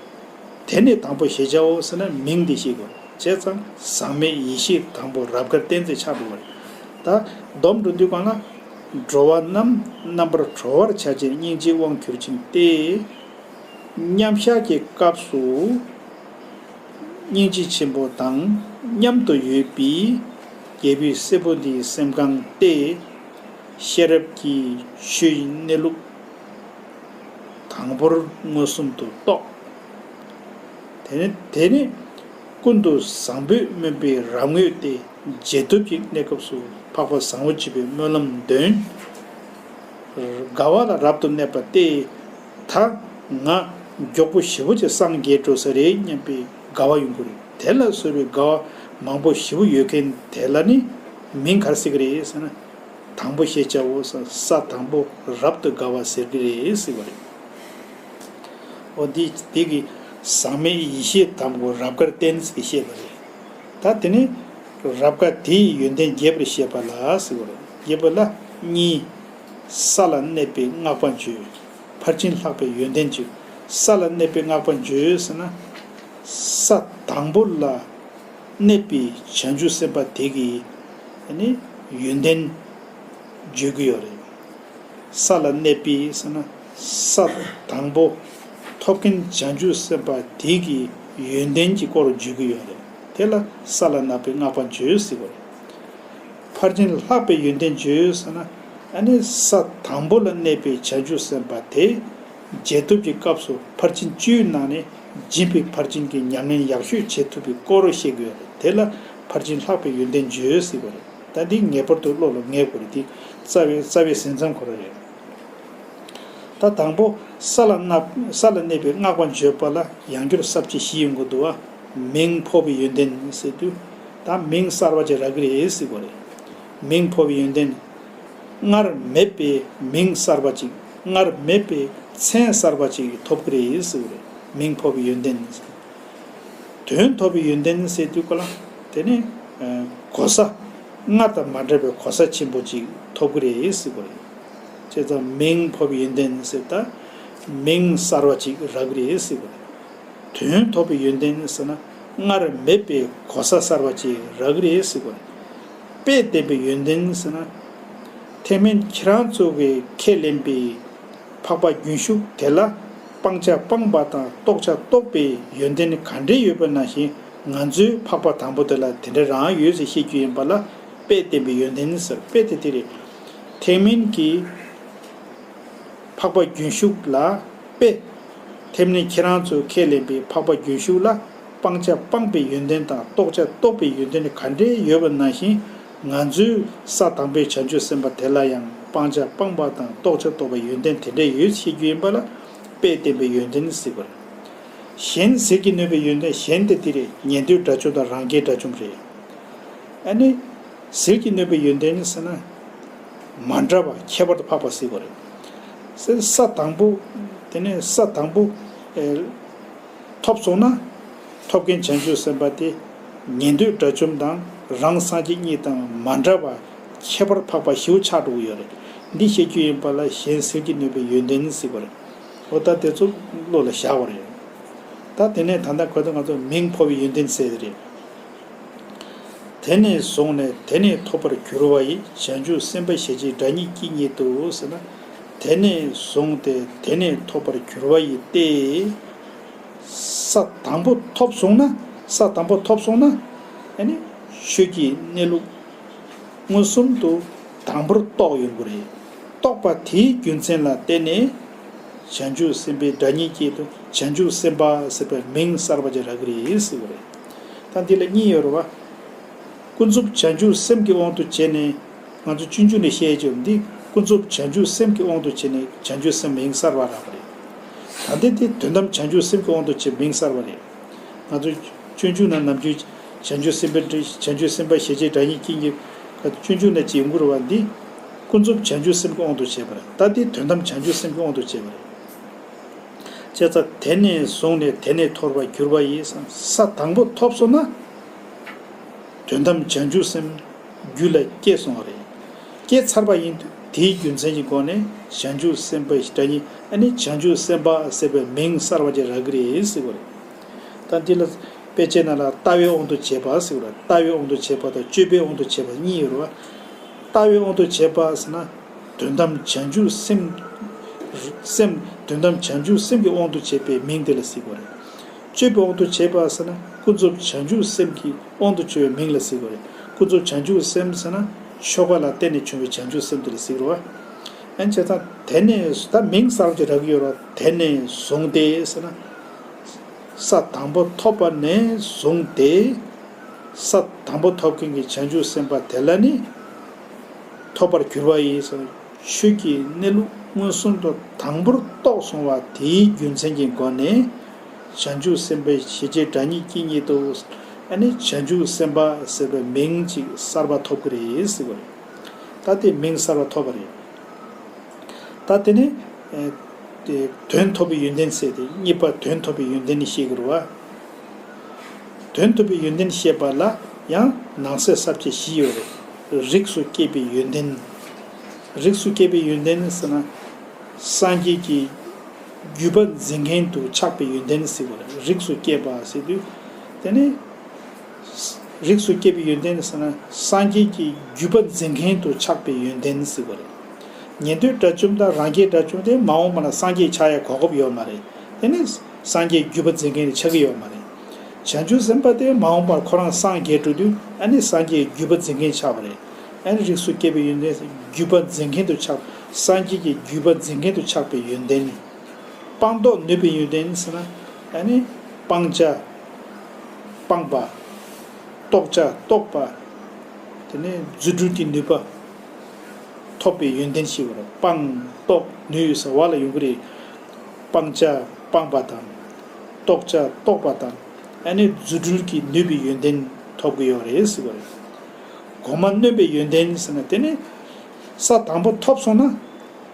དེ་ནས་དང་པོ་ཞེས་བྱའོ་ཟེར་ན་མིང་འདི་བཤད་དགོས་རེད། བྱས་ཙང་ཟག་མེད་ཡེ་ཤེས་དང་པོ་རབ་དཀར་བསྟན་ཚེ་ཆགས་འགྲོ་བ་རེད། ད་སྡོམ་འགྲོ་དུས་གང་ལ། འགྲོ་བ་རྣམས་རྣམ་པར་གྲོལ་བར་བྱ་ཕྱིར་སྙིང་རྗེའི་དབང་གྱུར་ཅིང་སྟེ། མཉམ་བཞག་གི་སྐབས་སུ་སྙིང་རྗེ་ཆེན་པོ་དང་མཉམ་དུ་ཡོད་པའི་རྒྱལ་པོའི་སྲས་པོ་འདིའི་སེམས་གང་སྟེ། ཤེས་རབ་ཀྱི་ཆོས་ཀྱི་གནས་ལུགས་དང་པོར་མངོན་སུམ་དུ་རྟོགས། དེ་ནས་དེ་ནས་ཀུན་ཏུ་བཟང་པོས་སྨོན་པའི་རབ་དངོས་ཏེ། རྗེས་ཐོབ་ཀྱི་གནས་སྐབས་སུ་འཕགས་པ་བཟང་པོ་སྤྱོད་པའི་སྨོན་ལམ་འདོན། དགའ་བ་ལ་རབ་ཏུ་གནས་པ་སྟེ། ད་ང་ མགྱོགས་པོ་ཞེ་པོ་ཅིག་སངས་རྒྱས་འགྲོ་ས་རེད་སྙམ་པའི་དགའ་བ་ཡོང་གི་རེད། དེ་ལ་སོགས་པའི་དགའ་བ་མང་པོ་ཞེ་པོ་ཡོད་མཁན་དེ་ལ་ནི་མིང་ག་རེ་ཟེར་གི་རེད་ཟེར་ན། དང་པོ་ཤེས་བྱའོ་ཟེར། ས་དང་པོ་རབ་ཏུ་དགའ་བ་ཟེར་གི་རེད་ཟེར་བ་རེད། འོ་འདི་དེ་གི་ཟག་མེད་ཡེ་ཤེས་དང་པོ་རབ་དགར་བསྟན་ཟེར་བཤད་པ་རེད། ད་དེ་ནི་རབ་དགའ་དེའི་ཡོན་ཏན་རྒྱས་པར་བཤད་པ་ལ་ཟེར་བ་རེད། རྒྱས་པ་ལ་གཉིས། ས་ལ་གནས་པའི་བསྔགས་པ་བརྗོད། ཕར་ཕྱིན་ལྷག་པའི་ཡོན་ཏན་བརྗོད། ས་ལ་གནས་པའི་བསྔགས་པ་བརྗོད་ཟེར་ན། ས་དང་པོ་ལ་གནས་པའི་བྱང་ཆུབ་སེམས་དཔའ་དེ་གི་ནི་ཡོན་ཏན་བརྗོད་ཀྱི་ཡོད་རེད། ས་ལ་གནས་པའི་ཟེར་ན། ས་དང་པོ་ཐོབ་མཁན་བྱང་ཆུབ་སེམས་དཔའ་དེ་གི་ཡོན་ཏན་གྱི་སྐོར་བརྗོད་ཀྱི་ཡོད་རེད། དེ་ལ་ས་ལ་གནས་པའི་བསྔགས་པ་བརྗོད་ཟེར་བ་རེད། ཕར་ཕྱིན་ལྷག་པའི་ཡོན་ཏན་བརྗོད་ཟེར་ན། ཨ་ནི་ས་དང་པོ་ལ་གནས་པའི་བྱང་ཆུབ་སེམས་དཔའ་དེ་རྗེས་ཐོབ་ཀྱི་སྐབས་སུ་ཕར་ཕྱིན་བཅུའི་ནང་ནས་སྦྱིན་པའི་ཕར་ཕྱིན་གྱི་ཉམས་ལེན་ཡག་ཤོས་བྱེད་ཐུབ་པའི་སྐོར་བཤད་ཀྱི་ཡོད་རེད། དེ་ལ་ཕར་ཕྱིན་ལྷག་པའི་ཡོན་ཏན་བརྗོད་ཟེར་བ་རེད། ད་འདི་ངེས་པར་དུ་བློ་ལ་ངེས་དགོས་རེད། འདི་རྩ་བའི་རྩ་བའི་ཟིན་མཚམས་ཁོ་རང་རེད། ད་དང་པོ་ས་ལ་གནས་ས་ལ་གནས་པའི་བསྔགས་པ་བརྗོད་པ་ལ་ཡང་བསྐྱར་ས་བཅད་བཞི་ཡོང་གི་འདུག་བ། མིང་འཕོ་བའི་ཡོན་ཏན་ཟེར་དུས། ད་མིང་གསར་བ་ཅིག་རག་གི་རེད་ཟེར་བ་རེད། མིང་འཕོ་བའི་ཡོན་ཏན། སྔར་མེད་པའི་མིང་གསར་བ་ཅིག་སྔར་མེད་པའི་མཚན་གསར་བ་ཅིག་ཐོབ་ཀྱི་རེད་ཟེར་བ་རེད། མིང་འཕོ་བའི་ཡོན་ཏན། དོན་ཐོབ་པའི་ཡོན་ཏན་ཟེར་དུས་ག་ལ། དེ་ནི་གོ་ས། སྔར་དང་མ་འདྲ་བའི་གོ་ས་ཆེན་པོ་ཅིག་ཐོབ་ཀྱི་རེད་ཟེར་བ་རེད། བྱས་ཙང་མིང་འཕོ་བའི་ཡོན་ཏན་ཟེར་ད། མིང་གསར་བ་ཅིག་རག་གི་རེད་ཟེར་བ་རེད། དོན་ཐོབ་པའི་ཡོན་ཏན་ཟེར་ན། སྔར་མེད་པའི་གོ་ས་གསར་བ་ཅིག་རག་གི་རེད་ཟེར་བ་རེད། དཔེ་བསྟན་པའི་ཡོན་ཏན་ཟེར་ན། ཐེག་དམན་ཁྱེད་རང་ཚོ་གིས་ཁས་ལེན་པའི་འཕགས་པ་རྒྱུན་ཞུགས་དེ་ལ་སྤང་བྱ་སྤངས་པ་དང་རྟོགས་བྱ་རྟོགས་པའི་ཡོན་ཏན་ག་འདྲ་ཡོད་པ་ནང་བཞིན་ང་ཚོའི་འཕགས་པ་དང་པོ་དེ་ལ་དེ་འདྲ་རང་ཡོད་ཅེས་བཤད་རྒྱུ་ཡིན་པ་ལ་དཔེ་བསྟན་པའི་ཡོན་ཏན་ཟེར། དཔེ་དེ་དེ་རེད། ཐེག་དམན་གྱི་འཕགས་པ་རྒྱུན་ཞུགས་ལ་དཔེ། ཐེག་དམན་ཁྱེད་རང་ཚོས་ཁས་ལེན་པའི་འཕགས་པ་རྒྱུན་ཞུགས་ལ་སྤང་བྱ་སྤངས་པའི་ཡོན་ཏན་དང་རྟོགས་བྱ་རྟོགས་པའི་ཡོན་ཏན་ག་འདྲ་ཡོད་པ་ནང་བཞིན་ང་ཚོའི་ས་དང་པོའི་བྱང་ཆུབ་སེམས་དཔའ་དེ་ལ་ཡང་སྤང་བྱ་སྤངས་པ་དང་རྟོགས་བྱ་རྟོགས་པའི་ཡོན་ཏན་དེ་འདྲ་ཡོད་ཅེས་བཤད་རྒྱུ་ཡིན་པ་ལ་དཔེ་བསྟན་པའི་ཡོན་ཏན་ཟེར་བ་རེད། གཞན་ཟིལ་གྱིས་གནོན་པའི་ཡོན་ཏན། གཞན་དེ་དེ་རེད། ཉན་ཐོས་དགྲ་བཅོམ་དང་རང་རྒྱལ་དགྲ་བཅོམ་རེད། ཨ་ནི། ཟིལ་གྱིས་གནོན་པའི་ཡོན་ཏན་ནི་ཟེར་ན། མ་འདྲ་བ་ཁྱད་པར་དུ་འཕགས་པ་ཟེར་བ་རེད། ཟེར་ས་དང་པོ། དེ་ནས་ས་དང་པོ། ཨེ། ཐོབ་སོང་ན། ཐོབ་མཁན་བྱང་ཆུབ་སེམས་དཔའ་དེ། ཉན་ཐོས་དགྲ་བཅོམ་དང་རང་སངས་རྒྱས་གཉིས་དང་མ་འདྲ་བ་ཁྱད་པར་འཕགས་པ་ཞེ་པོ་ཆགས་འགྲོ་གི་ཡོད་རེད། འདི་བཤད་རྒྱུ་ཡིན་པ་ལ་གཞན་ཟིལ་གྱིས་གནོན་པའི་ཡོན་ཏན་ཟེར་བ་རེད། འོ་ད་དེ་ཚོ་བློ་ལ་བཞག་པ་རེད། ད་དེ་ནས་ད་ལྟ་གོ་ད་ང་ཚོ་མིང་འཕོ་བའི་ཡོན་ཏན་ཟེར་དེ་རེད། དེ་ནས་བཟུང་ནས་དེ་ནས་ཐོབ་པར་གྱུར་པ་ཡི། བྱང་ཆུབ་སེམས་དཔའ་ཞེས་བྱའི་སྒྲ་ཉིད་ཀྱིས་ཉིད་དུ་ཟེར་ན། དེ་ནས་བཟུང་སྟེ་དེ་ནས་ཐོབ་པར་གྱུར་པ་ཡི་སྟེ། ས་དང་པོ་ཐོབ་སོང་ན། ས་དང་པོ་ཐོབ་སོང་ན། ཨ་ནི་ཆོས་ཀྱི་གནས་ལུགས་མངོན་སུམ་དུ་དང་པོར་རྟོགས་ཡོང་གི་རེད། རྟོགས་པ་དེའི་རྒྱུ་མཚན་ལ་བརྟེན་ནས། བྱང་ཆུབ་སེམས་དཔའི་སྒྲ་ཉིད་ཀྱིས་དུ་བྱང་ཆུབ་སེམས་དཔའ་ཟེར་བའི་མིང་གསར་པ་ཅིག་རག་གི་རེད་ཟེར་བ་རེད། ད་འདི་ལ་གཉིས་ཡོད་རེད་བ། ཀུན་རྫོབ་བྱང་ཆུབ་སེམས་ཀྱི་དབང་དུ་བྱས་ནས། ང་ཚོ་སྤྱོད་འཇུག་ནས་བཤད་ཀྱི་ཡོད། འདི་ཀུན་རྫོབ་བྱང་ཆུབ་སེམས་ཀྱི་དབང་དུ་བྱས་ནས་བྱང་ཆུབ་སེམས་མིང་གསར་པ་རག་པ་རེད། ད་འདི་དེ་དོན་དམ་བྱང་ཆུབ་སེམས་ཀྱི་དབང་དུ་བྱས་མིང་གསར་པ་རེད། ང་ཚོ་སྤྱོད་འཇུག་ནང་ནམ་རྒྱུན་བྱང་ཆུབ་སེམས་དཔའ་བྱང་ཆུབ་སེམས་དཔའ་ཞེས་བྱའི་སྒྲ་ཉིད་ཀྱིས་ཉིད། སྤྱོད་འཇུག་ནས་ཅིག་ཡོང་གི་རེད་བ། འདི་ཀུན་རྫོབ་བྱང་ཆུབ་སེམས་ཀྱི་དབང་དུ་བྱས་པ་རེད། ད་འདི་དོན་དམ་བྱང་ཆུབ་སེམས་ཀྱི་དབང་དུ་བྱས་པ་རེད། བྱས་ཙང་དེ་ནས་བཟུང་ནས་དེ་ནས་ཐོབ་པར་གྱུར་པ་ཡི། ས་དང་པོ་ཐོབ་སོང་ན། དོན་དམ་བྱང་ཆུབ་སེམས་རྒྱུད་ལ་སྐྱེས་སོང་བ་རེད། སྐྱེས་ཚར་བ་ཡིན་དུས་དེའི་རྒྱུ་མཚན་གྱི་སྒོ་ནས་བྱང་ཆུབ་སེམས་དཔའི་སྒྲ་ཉིད། ཨ་ནི་བྱང་ཆུབ་སེམས་དཔའ་ཟེར་བའི་མིང་གསར་པ་ཅིག་རག་གི་རེད་ཟེར་བ་རེད། ད་འདི་ལ་དཔེ་ཆའི་ནང་ལ་ལྟ་བའི་དབང་དུ་བྱས་པ་ཟེར་བ་རེད། ལྟ་བའི་དབང་དུ་བྱས་པ་དང་སྤྱོད་པའི་དབང་དུ་བྱས་པ་གཉིས་ཡོད་རེད་བ། ལྟ་བའི་དབང་དུ་བྱས་པ་ཟེར་ན། དོན་དམ་བྱང་ཆུབ་སེམས། སེམས། དོན་དམ་བྱང་ཆུབ་སེམས་ཀྱི་དབང་དུ་བྱས་པའི་མིང་དེ་ལ་ཟེར་བ་རེད། སྤྱོད་པའི་དབང་དུ་བྱས་པ་ཟེར་ན་ཀུན་རྫོབ་བྱང་ཆུབ་སེམས་ཀྱི་དབང་དུ་བྱས་པའི་མིང་ལ་ཟེར་བ་རེད། ཀུན་རྫོབ་བྱང་ཆུབ་སེམས་ཟེར་ན་ཆོ་ག་ལ་བརྟེན་ནས་བྱུང་བའི་བྱང་ཆུབ་སེམས་དེ་ལ་ཟེར་བ། ཨན་བྱས་ཙང་དེ་ནས་ད་མིང་གསར་པ་ཅིག་རག་གི་ཡོད་རེད་བ། དེ་ནས་བཟུང་སྟེ་ཟེར་ན། ས་དང་པོ་ཐོབ་པ་ནས་བཟུང་སྟེ། ས་དང་པོ་ཐོབ་མཁན་གྱི་བྱང་ཆུབ་སེམས་དཔའ་དེ་ལ་ནི། ཐོབ་པར་གྱུར་པ་ཡིས། ཆོས་ཀྱི་གནས་ལུགས་མངོན་སུམ་དུ་དང་པོར་རྟོགས་སོང་བ་དེའི་རྒྱུ་མཚན་གྱི་སྒོ་ནས། བྱང་ཆུབ་སེམས་དཔའི་ཞེས་བྱའི་སྒྲ་གཉིས་ཀྱིས་ཉིད་དུ། ཨ་ནི་བྱང་ཆུབ་སེམས་དཔའ་ཟེར་བའི་མིང་ཅིག་གསར་པ་ཐོབ་ཀྱི་རེད་ཟེར་བ་རེད། ད་དེ་མིང་གསར་པ་ཐོབ་པ་རེད། ད་དེ་ནི། ཨེ། དེ་དོན་ཐོབ་པའི་ཡོན་ཏན་ཟེར་ཏེ། གཉིས་པ་དོན་ཐོབ་པའི་ཡོན་ཏན་ནི་བཤད་ཀྱི་རེད་བ། དོན་ཐོབ་པའི་ཡོན་ཏན་བཤད་པ་ལ་ཡང་ནང་གསེས་ས་བཅད་བཞི་ཡོད་རེད། རིགས་སུ་སྐྱེས་པའི་ཡོན་ཏན། རིགས་སུ་སྐྱེས་པའི་ཡོན་ཏན་ཟེར་ན། སངས་རྒྱས་ཀྱི་བརྒྱུད་པ་འཛིན་མཁན་དུ་ཆགས་པའི་ཡོན་ཏན་ཟེར་བ་རེད། རིགས་སུ་སྐྱེས་པ་ཟེར་དུས། དེ་ནི། རིགས་སུ་སྐྱེས་པའི་ཡོན་ཏན་ཟེར་ན། སངས་རྒྱས་ཀྱི་བརྒྱུད་པ་འཛིན་མཁན་དུ་ཆགས་པའི་ཡོན་ཏན་ཟེར་བ་རེད། ཉན་ཐོས་དགྲ་བཅོམ་དང་རང་རྒྱལ་དགྲ་བཅོམ་དེ་མ་འོངས་པ་ན་སངས་རྒྱས་ཆགས་ཡ་གོ་སྐབས་ཡོད་མ་རེད། དེ་ནི་སངས་རྒྱས་བརྒྱུད་པ་འཛིན་མཁན་དུ་ཆགས་ཀྱི་ཡོད་མ་རེད། བྱང་ཆུབ་སེམས་དཔའ་དེ་མ་འོངས་པར་ཁོ་རང་སངས་རྒྱས་འགྲོ་དུས། ཨ་ནི་སངས་རྒྱས་བརྒྱུད་པ་འཛིན་མཁན་ཆགས་པ་རེད། ཨ་ནི་རིགས་སུ་སྐྱེས་པའི་ཡོན་ཏན་བརྒྱུད་པ་འཛིན་མཁན་དུ་ཆགས། སངས་རྒྱས་ཀྱི་བརྒྱུད་པ་འཛིན་མཁན་དུ་ཆགས་པའི་ཡོན་ཏན། སྤང་རྟོགས་ནུས་པའི་ཡོན་ཏན་ཟེར་ན། ཨ་ནི་སྤང་བྱ་སྤངས་པ། རྟོགས་བྱ་རྟོགས་པ། དེ་ནས་རྫུ་འཕྲུལ་གྱི་ནུས་པ་ཐོབ་པའི་ཡོན་ཏན་ཞིག་ཡོད་རེད། སྤང་རྟོགས་ནུས་ཟེར་བ་ལ་ཡོང་གི་རེད། སྤང་བྱ་སྤངས་པ་དང་། རྟོགས་བྱ་རྟོགས་པ་དང་། ཨ་ནི་རྫུ་འཕྲུལ་གྱི་ནུས་པའི་ཡོན་ཏན་ཐོབ་ཀྱི་ཡོད་རེད་ཟེར་བ་རེད། གོང་མ་སྣོན་པའི་ཡོན་ཏན་ཟེར་ན། དེ་ནི་ས་དང་པོ་ཐོབ་སོང་ན།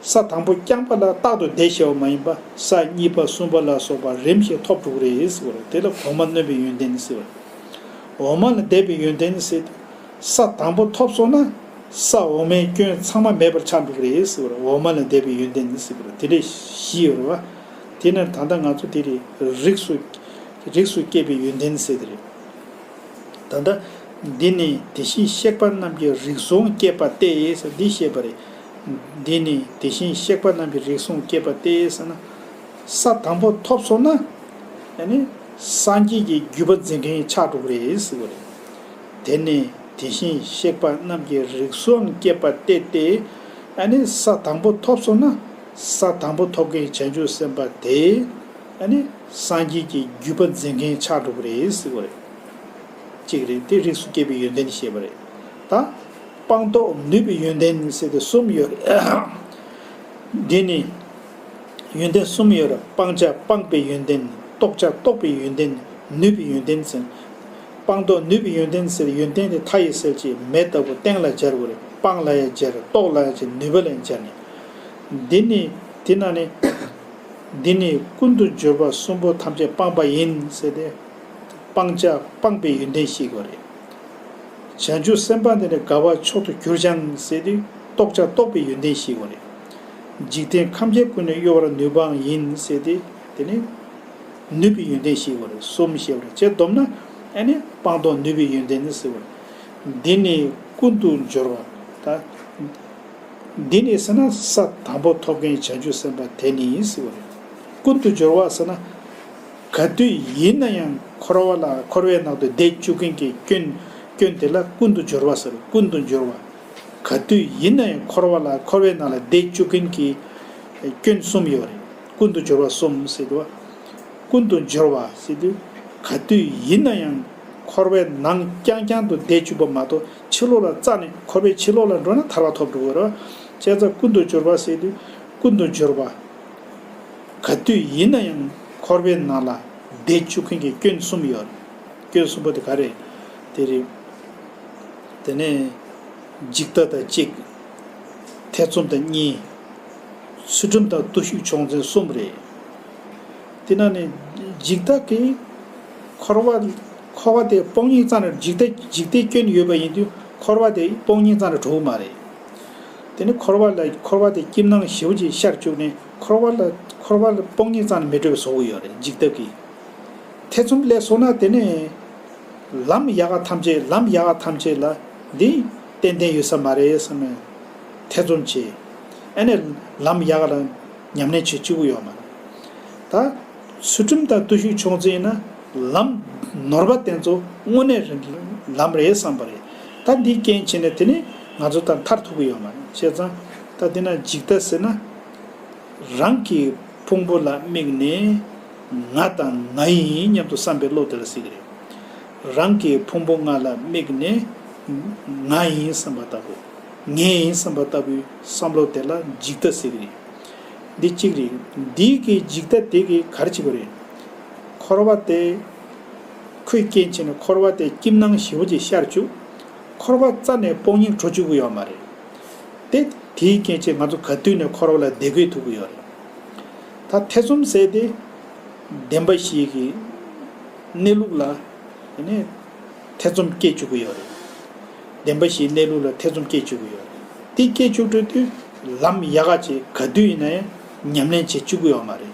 ས་དང་པོ་རྐྱང་པ་ལ་རྟག་ཏུ་བསྡད་བྱའོ་མ་ཡིན་པ། ས་གཉིས་པ་གསུམ་པ་ལ་སོགས་པ་རིམ་བཞིན་ཐོབ་འགྲོ་གི་རེད་ཟེར་བ་རེད། དེ་ལ་གོང་མ་སྣོན་པའི་ཡོན་ཏན་ཟེར་བ་རེད། འོག་མ་ལ་བསྡད་པའི་ཡོན་ཏན་ཟེར་ཏེ། ས་དང་པོ་ཐོབ་སོང་ན། ས་འོག་མའི་སྐྱོན་ཚང་མ་མེད་པར་ཆགས་འགྲོ་གི་རེད་ཟེར་བ་རེད། འོག་མ་ལ་བསྡད་པའི་ཡོན་ཏན་ཟེར་བ་རེད། དེ་འདྲ་བཞི་ཡོད་རེད་བ། དེ་ནས་ད་ལྟ་ང་ཚོ་དེ་རེད། རིགས་སུ། རིགས་སུ་སྐྱེས་པའི་ཡོན་ཏན་ཟེར་དེ་རེད། ད་ལྟ། འདི་ནི་དེ་བཞིན་གཤེགས་པ་རྣམས་ཀྱི་རིགས་སུའང་སྐྱེས་པ་སྟེ་ཟེར་འདི་བཤད་པ་རེད། འདི་ནི་དེ་བཞིན་གཤེགས་པ་རྣམས་ཀྱི་རིགས་སུའང་སྐྱེས་པ་སྟེ་ཟེར་ན། ས་དང་པོ་ཐོབ་སོང་ན། ཨ་ནི་སངས་རྒྱས་ཀྱི་བརྒྱུད་པ་འཛིན་མཁན་ཆགས་འགྲོ་གི་རེད་ཟེར་བ་རེད། དེ་ནི་དེ་བཞིན་གཤེགས་པ་རྣམས་ཀྱི་རིགས་སུའང་སྐྱེས་པ་སྟེ་སྟེ། ཨ་ནི་ས་དང་པོ་ཐོབ་སོང་ན། ས་དང་པོ་ཐོབ་མཁན་བྱང་ཆུབ་སེམས་དཔའ་དེ། ཨ་ནི་སངས་རྒྱས་ཀྱི་བརྒྱུད་པ་འཛིན་མཁན་ཆགས་འགྲོ་གི་རེད་ཟེར་བ་རེད། གཅིག་རེད། དེ་རིགས་སུ་སྐྱེས་པའི་ཡོན་ཏན་ཞེས་པ་རེད། ད། སྤང་རྟོགས་ནུས་པའི་ཡོན་ཏན་ཟེར་ཏེ་གསུམ་ཡོད་རེད། འདི་ནི། ཡོན་ཏན་གསུམ་ཡོད་རེད། སྤང་བྱ་སྤངས་པའི་ཡོན་ཏན། རྟོགས་བྱ་རྟོགས་པའི་ཡོན་ཏན། ནུས་པའི་ཡོན་ཏན་ཟེར། སྤང་རྟོགས་ནུས་པའི་ཡོན་ཏན་ཟེར། ཡོན་ཏན་དེ་མཐའ་ཡས་གསལ་བྱེད་མེ་ལྟ་བུ་སྟེང་ལ་སྦྱར་བ་རེད། སྤང་ལ་ཡང་སྦྱར། རྟོགས་ལ་ཡང་སྦྱར། ནུས་པ་ལ་ཡང་སྦྱར་ནས། འདི་ནི། དེ་ན་ནི། འདི་ནི་ཀུན་ཏུ་སྦྱོར་བ་གསུམ་པོ་ཐམས་ཅད་སྤངས་པ་ཡིན་ཟེར་ཏེ། སྤང་བྱ་སྤངས་པའི་ཡོན་ཏན་ཞིག་ཡོད་རེད། བྱང་ཆུབ་སེམས་དཔའ་འདི་ནི་དགའ་བ་མཆོག་ཏུ་གྱུར་ཀྱང་ཟེར་དུས། རྟོགས་བྱ་རྟོགས་པའི་ཡོན་ཏན་ཞིག་ཡོད་རེད། འཇིག་རྟེན་ཁམས་ཀྱི་ཀུན་ནས་གཡོ་བར་ནུས་པའང་ཡིན་ཟེར་ཏེ། དེ་ནི་ནུས་པའི་ཡོན་ཏན་ཞིག་ཡོད་རེད། གསུམ་ཞིག་ཡོད་རེད། བྱས་བསྡོམས་ན། ཨ་ནི་སྤངས་རྟོགས་ནུས་པའི་ཡོན་ཏན་ནི་ཟེར་བ་རེད། འདི་ནི་ཀུན་ཏུ་སྦྱོར་བ་ད། འདི་ནི་ཟེར་ན་ས་དང་པོ་ཐོབ་མཁན་བྱང་ཆུབ་སེམས་དཔའ་དེ་ནི་ཟེར་བ་རེད། ཀུན་ཏུ་སྦྱོར་བ་ཟེར་ན། ག་དུས་ཡིན་ན་ཡང་འཁོར་བ་ལ་འཁོར་བའི་ནང་དུ་བསྡད་བཅུག་མཁན་གྱི་སྐྱོན། སྐྱོན་དེ་ལ་ཀུན་ཏུ་སྦྱོར་བ་ཟེར། ཀུན་ཏུ་སྦྱོར་བ། ག་དུས་ཡིན་ན་ཡང་འཁོར་བ་ལ་འཁོར་བའི་ནང་ལ་བསྡད་བཅུག་མཁན་གྱི་སྐྱོན་གསུམ་ཡོད་རེད། ཀུན་ཏུ་སྦྱོར་བ་གསུམ་ཟེར་དུས། ཀུན་ཏུ་སྦྱོར་བ་ཟེར་དུས། ག་དུས་ཡིན་ན་ཡང་འཁོར་བའི་ནང་རྐྱང་རྐྱང་དུ་བསྡད་བཅུག་པ་མ་གཏོགས། ཕྱི་ལོགས་ལ་རྩ་ནས། འཁོར་བའི་ཕྱི་ལོགས་ལ་འགྲོ་ན་ཐར་པ་ཐོབ་འགྲོ་གི་རེད། བྱས་ཙང་ཀུན་ཏུ་སྦྱོར་བ་ཟེར་དུས། ཀུན་ཏུ་སྦྱོར་བ། ག་དུས་ཡིན་ན་ཡང་འཁོར་བའི་ནང་ལ་བསྡད་བཅུག་མཁན་གྱི་སྐྱོན་གསུམ་ཡོད། སྐྱོན་གསུམ་པོ་དེ་ག་རེ་རེད། དེ་ནས་འཇིག་ལྟ་དང་གཅིག་ཐེ་ཚོམ་དང་གཉིས། ཚུལ་ཁྲིམས་དང་བརྟུལ་ཞུགས་ཕྱོགས་འཛིན་གསུམ་རེད། དེ་ན་ནི་འཇིག་ལྟ་གི་འཁོར་བ། འཁོར་བ་དེ་སྤོང་ཉིད་ཙམ་རེད། འཇིག་ལྟ། འཇིག་ལྟའི་སྐྱོན་ཡོད་པ་ཡིན་དུས་འཁོར་བ་དེ་སྤོང་ཉིད་ཙམ་རེ་གྲུབ་མ་རེད། དེ་ནི་འཁོར་བ་ལ། འཁོར་བ་དེ་སྐྱིད་སྣང་ཞེ་པོ་ཅིག་ཤར་བཅུག་ནས། འཁོར་བ་ལ། འཁོར་བ་ལ་སྤོང་ཉིད་ཙམ་ལ་མི་གྲུབ་པའི་བཟོ་གི་ཡོད་རེད། འཇིག་ལྟ་གི་ཐེ་ཚོམ་སླེབས་སོང་ན། དེ་ནི་ལམ་ཡག་ག་ཐམས་ཅད། ལམ་ཡག་ག་ཐམས་ཅད་ལ་འདི་ཏན་ཏན་ཡོད་ས་མ་རེད་བསམ་ནས་ཐེ་ཚོམ་བྱེད། ཨ་ནི་ལམ་ཡག་ག་ལ་ཉམས་ལེན་བྱེད་བཅུག་གི་ཡོད་མ་རེད། ད། ཚུལ་ཁྲིམས་དང་བརྟུལ་ཞུགས་ཕྱོགས་འཛིན་ཡིན་ན། ལམ་ནོར་བ་དེ་ཚོ་དངོས་གནས་ལམ་རེད་བསམ་པ་རེད། ད་འདིའི་རྐྱེན་བྱས་ནས་དེ་ནི་ང་ཚོ་ད་ཐར་ཐུབ་ཀྱི་ཡོད་མ་རེད། བྱས་ཙང་ད་འདི་ན་འཇིག་ལྟ་ཟེར་ན། རང་གི་ཕུང་པོ་ལ་དམིགས་ནས་ང་དང་ང་ཡིན་སྙམ་དུ་བསམ་པའི་བློ་དེ་ལ་ཟེར་གྱི་རེད། རང་གི་ཕུང་པོ་ལྔ་ལ་དམིགས་ནས་ང་ཡིན་བསམ་པ་ལྟ་བུ། ངས་ཡིན་བསམ་པ་ལྟ་བུའི་བསམ་བློ་དེ་ལ་འཇིག་ལྟ་ཟེར་གི་རེད། འདི་གཅིག་རེད། འདི་གི་འཇིག་ལྟ་དེ་གིས་ག་རེ་བྱེད་དགོས་རེད། འཁོར་བ་དེ་ཁོའི་རྐྱེན་བྱས་ནས་འཁོར་བ་དེ་སྐྱིད་སྣང་ཞེ་པོ་ཅིག་ཤར་བཅུག་འཁོར་བ་རྩ་ནས་སྤོང་སྙིང་བྲོ་བཅུག་གི་ཡོད་མ་རེད། དེ་དེའི་རྐྱེན་བྱས་ང་ཚོ་ག་དུས་ནས་འཁོར་བ་ལ་བདེ་འཁོད་ཐུབ་ཀྱི་ཡོད་རེད། ད་ཐེ་ཚོམ་ཟེར་དེ་བདེན་པ་བཞི་གི་གནས་ལུགས་ལ་དེ་ནས་ཐེ་ཚོམ་སྐྱེ་བཅུག་གི་ཡོད་རེད། བདེན་པ་བཞིའི་གནས་ལུགས་ལ་ཐེ་ཚོམ་སྐྱེ་བཅུག་གི་ཡོད་རེད། དེ་སྐྱེ་བཅུག་འགྲོ་དུས་ལམ་ཡག་ག་ཅིག་ག་དུས་ཡིན་ན་ཡང་ཉམས་ལེན་བྱེད་བཅུག་གི་ཡོད་མ་རེད།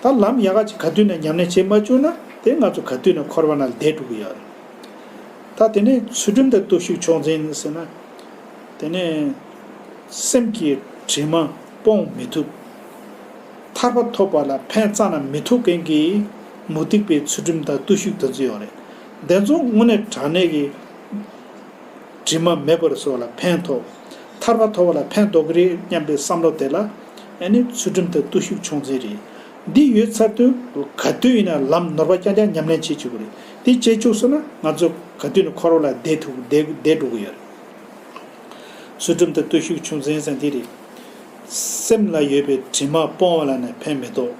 ད་ལམ་ཡག་ག་ཅིག་ག་དུས་ན་ཉམས་ལེན་བྱེད་མ་བཅུག་ན་དེ་ང་ཚོ་ག་དུས་ན་འཁོར་བ་ན་བསྡད་འགྲོ་གི་ཡོད་རེད། ད་དེ་ནས་ཚུལ་ཁྲིམས་དང་བརྟུལ་ཞུགས་ཕྱོགས་འཛིན་ཟེར་ན། དེ་ནས་སེམས་ཀྱི་དྲི་མ་སྤོང་མི་ཐུབ། ཐར་པ་ཐོབ་པ་ལ་ཕན་རྩ་ན་མི་ཐོགས་མཁན་གྱི་མུ་སྟེགས་པའི་ཚུལ་ཁྲིམས་དང་བརྟུལ་ཞུགས་དེ་ཚོ་ཡོད་རེད། དེ་ཚོ་དངོས་གནས་དྲང་གནས་ཀྱི་དྲི་མ་མེད་པར་བཟོ་ལ་ཕན་ཐོགས། ཐར་པ་ཐོབ་པ་ལ་ཕན་ཐོགས་ཀྱི་རེད་སྙམ་པའི་བསམ་བློ་དེ་ལ་ཨ་ནི་ཚུལ་ཁྲིམས་དང་བརྟུལ་ཞུགས་ཕྱོགས་འཛིན་རེད། འདི་ཡོད་ཚར་དུས་ག་དུས་ཡིན་ན་ལམ་ནོར་བ་རྐྱང་རྐྱང་ཉམས་ལེན་བྱེད་བཅུག་གི་རེད། འདི་བྱེད་བཅུག་སོང་ན་ང་ཚོ་ག་དུས་ནས་འཁོར་བ་ལ་བསྡད་ཐུབ་བསྡད་བསྡད་འགྲོ་གི་ཡོད་རེད། ཚུལ་ཁྲིམས་དང་བརྟུལ་ཞུགས་ཕྱོགས་འཛིན་ཟེར་འདི་རེད། སེམས་ལ་ཡོད་པའི་དྲི་མ་སྤོང་བ་ལ་ནི་ཕན་མི་ཐོགས།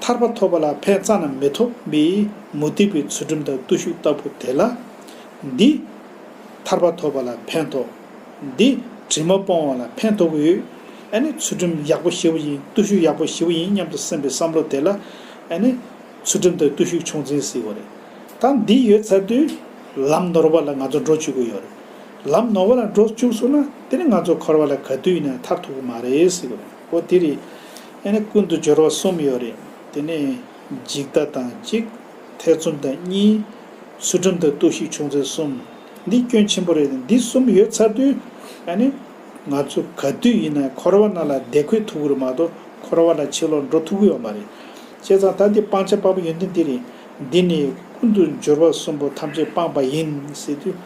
ཐར་པ་ཐོབ་པ་ལ་ཕན་རྩ་ན་མི་ཐོགས་པའི་མུ་སྟེགས་པའི་ཚུལ་ཁྲིམས་དང་བརྟུལ་ཞུགས་ལྟ་བུ་དེ་ལ། འདི་ཐར་པ་ཐོབ་པ་ལ་ཕན་ཐོགས། འདི་དྲི་མ་སྤོང་བ་ལ་ཕན་ཐོགས་ཀྱི་ཡོད། ཨ་ནི་ཚུལ་ཁྲིམས་ཡག་པོ་ཞེ་པོ་ཡིན། བརྟུལ་ཞུགས་ཡག་པོ་ཞེ་པོ་ཡིན་སྙམ་དུ་སེམས་པའི་བསམ་བློ་དེ་ལ་ཨ་ནི་ཚུལ་ཁྲིམས་དང་བརྟུལ་ཞུགས་ཕྱོགས་འཛིན་ཟེར་བ་རེད། ད་འདི་ཡོད་ཚར་དུས་ལམ་ནོར་བ་ལ་ང་ཚོ་འགྲོ་བཅུག་གི་ཡོད་རེད། ལམ་ནོར་བ་ལ་འགྲོ་བཅུག་སོང་ན་དེ་ནི་ང་ཚོ་འཁོར་བ་ལ་ག་དུས་ཡིན་ན་ཐར་ཐུབ་ཀྱི་མ་རེད་ཟེར་བ་རེད། འོ་དེ་རེད། ཨ་ནི་ཀུན་ཏུ་སྦྱོར་བ་གསུམ་ཡོད་རེད། དེ་ནས་འཇིག་ལྟ་དང་གཅིག་ཐེ་ཚོམ་དང་གཉིས། ཚུལ་ཁྲིམས་དང་བརྟུལ་ཞུགས་ཕྱོགས་འཛིན་གསུམ། འདི་སྐྱོན་ཆེན་པོ་རེད། འདི་གསུམ་ཡོད་ཚར་དུས་ཨ་ནི་ང་ཚོ་ག་དུས་ཡིན་ན་འཁོར་བ་ནང་ལ་བསྡད་ཁུལ་ཐུབ་ཀྱི་རེད་མ་གཏོགས་འཁོར་བ་ལ་ཕྱིར་ལོག་འགྲོ་ཐུབ་ཀྱི་ཡོད་མ་རེད། བྱས་ཙང་ད་འདི་སྤང་བྱ་སྤངས་པའི་ཡོན་ཏན་འདི་རེད། འདི་ནི་ཀུན་ཏུ་སྦྱོར་བ་གསུམ་པོ་ཐམས་ཅད་སྤངས་པ་ཡིན་ཟེར་དུས།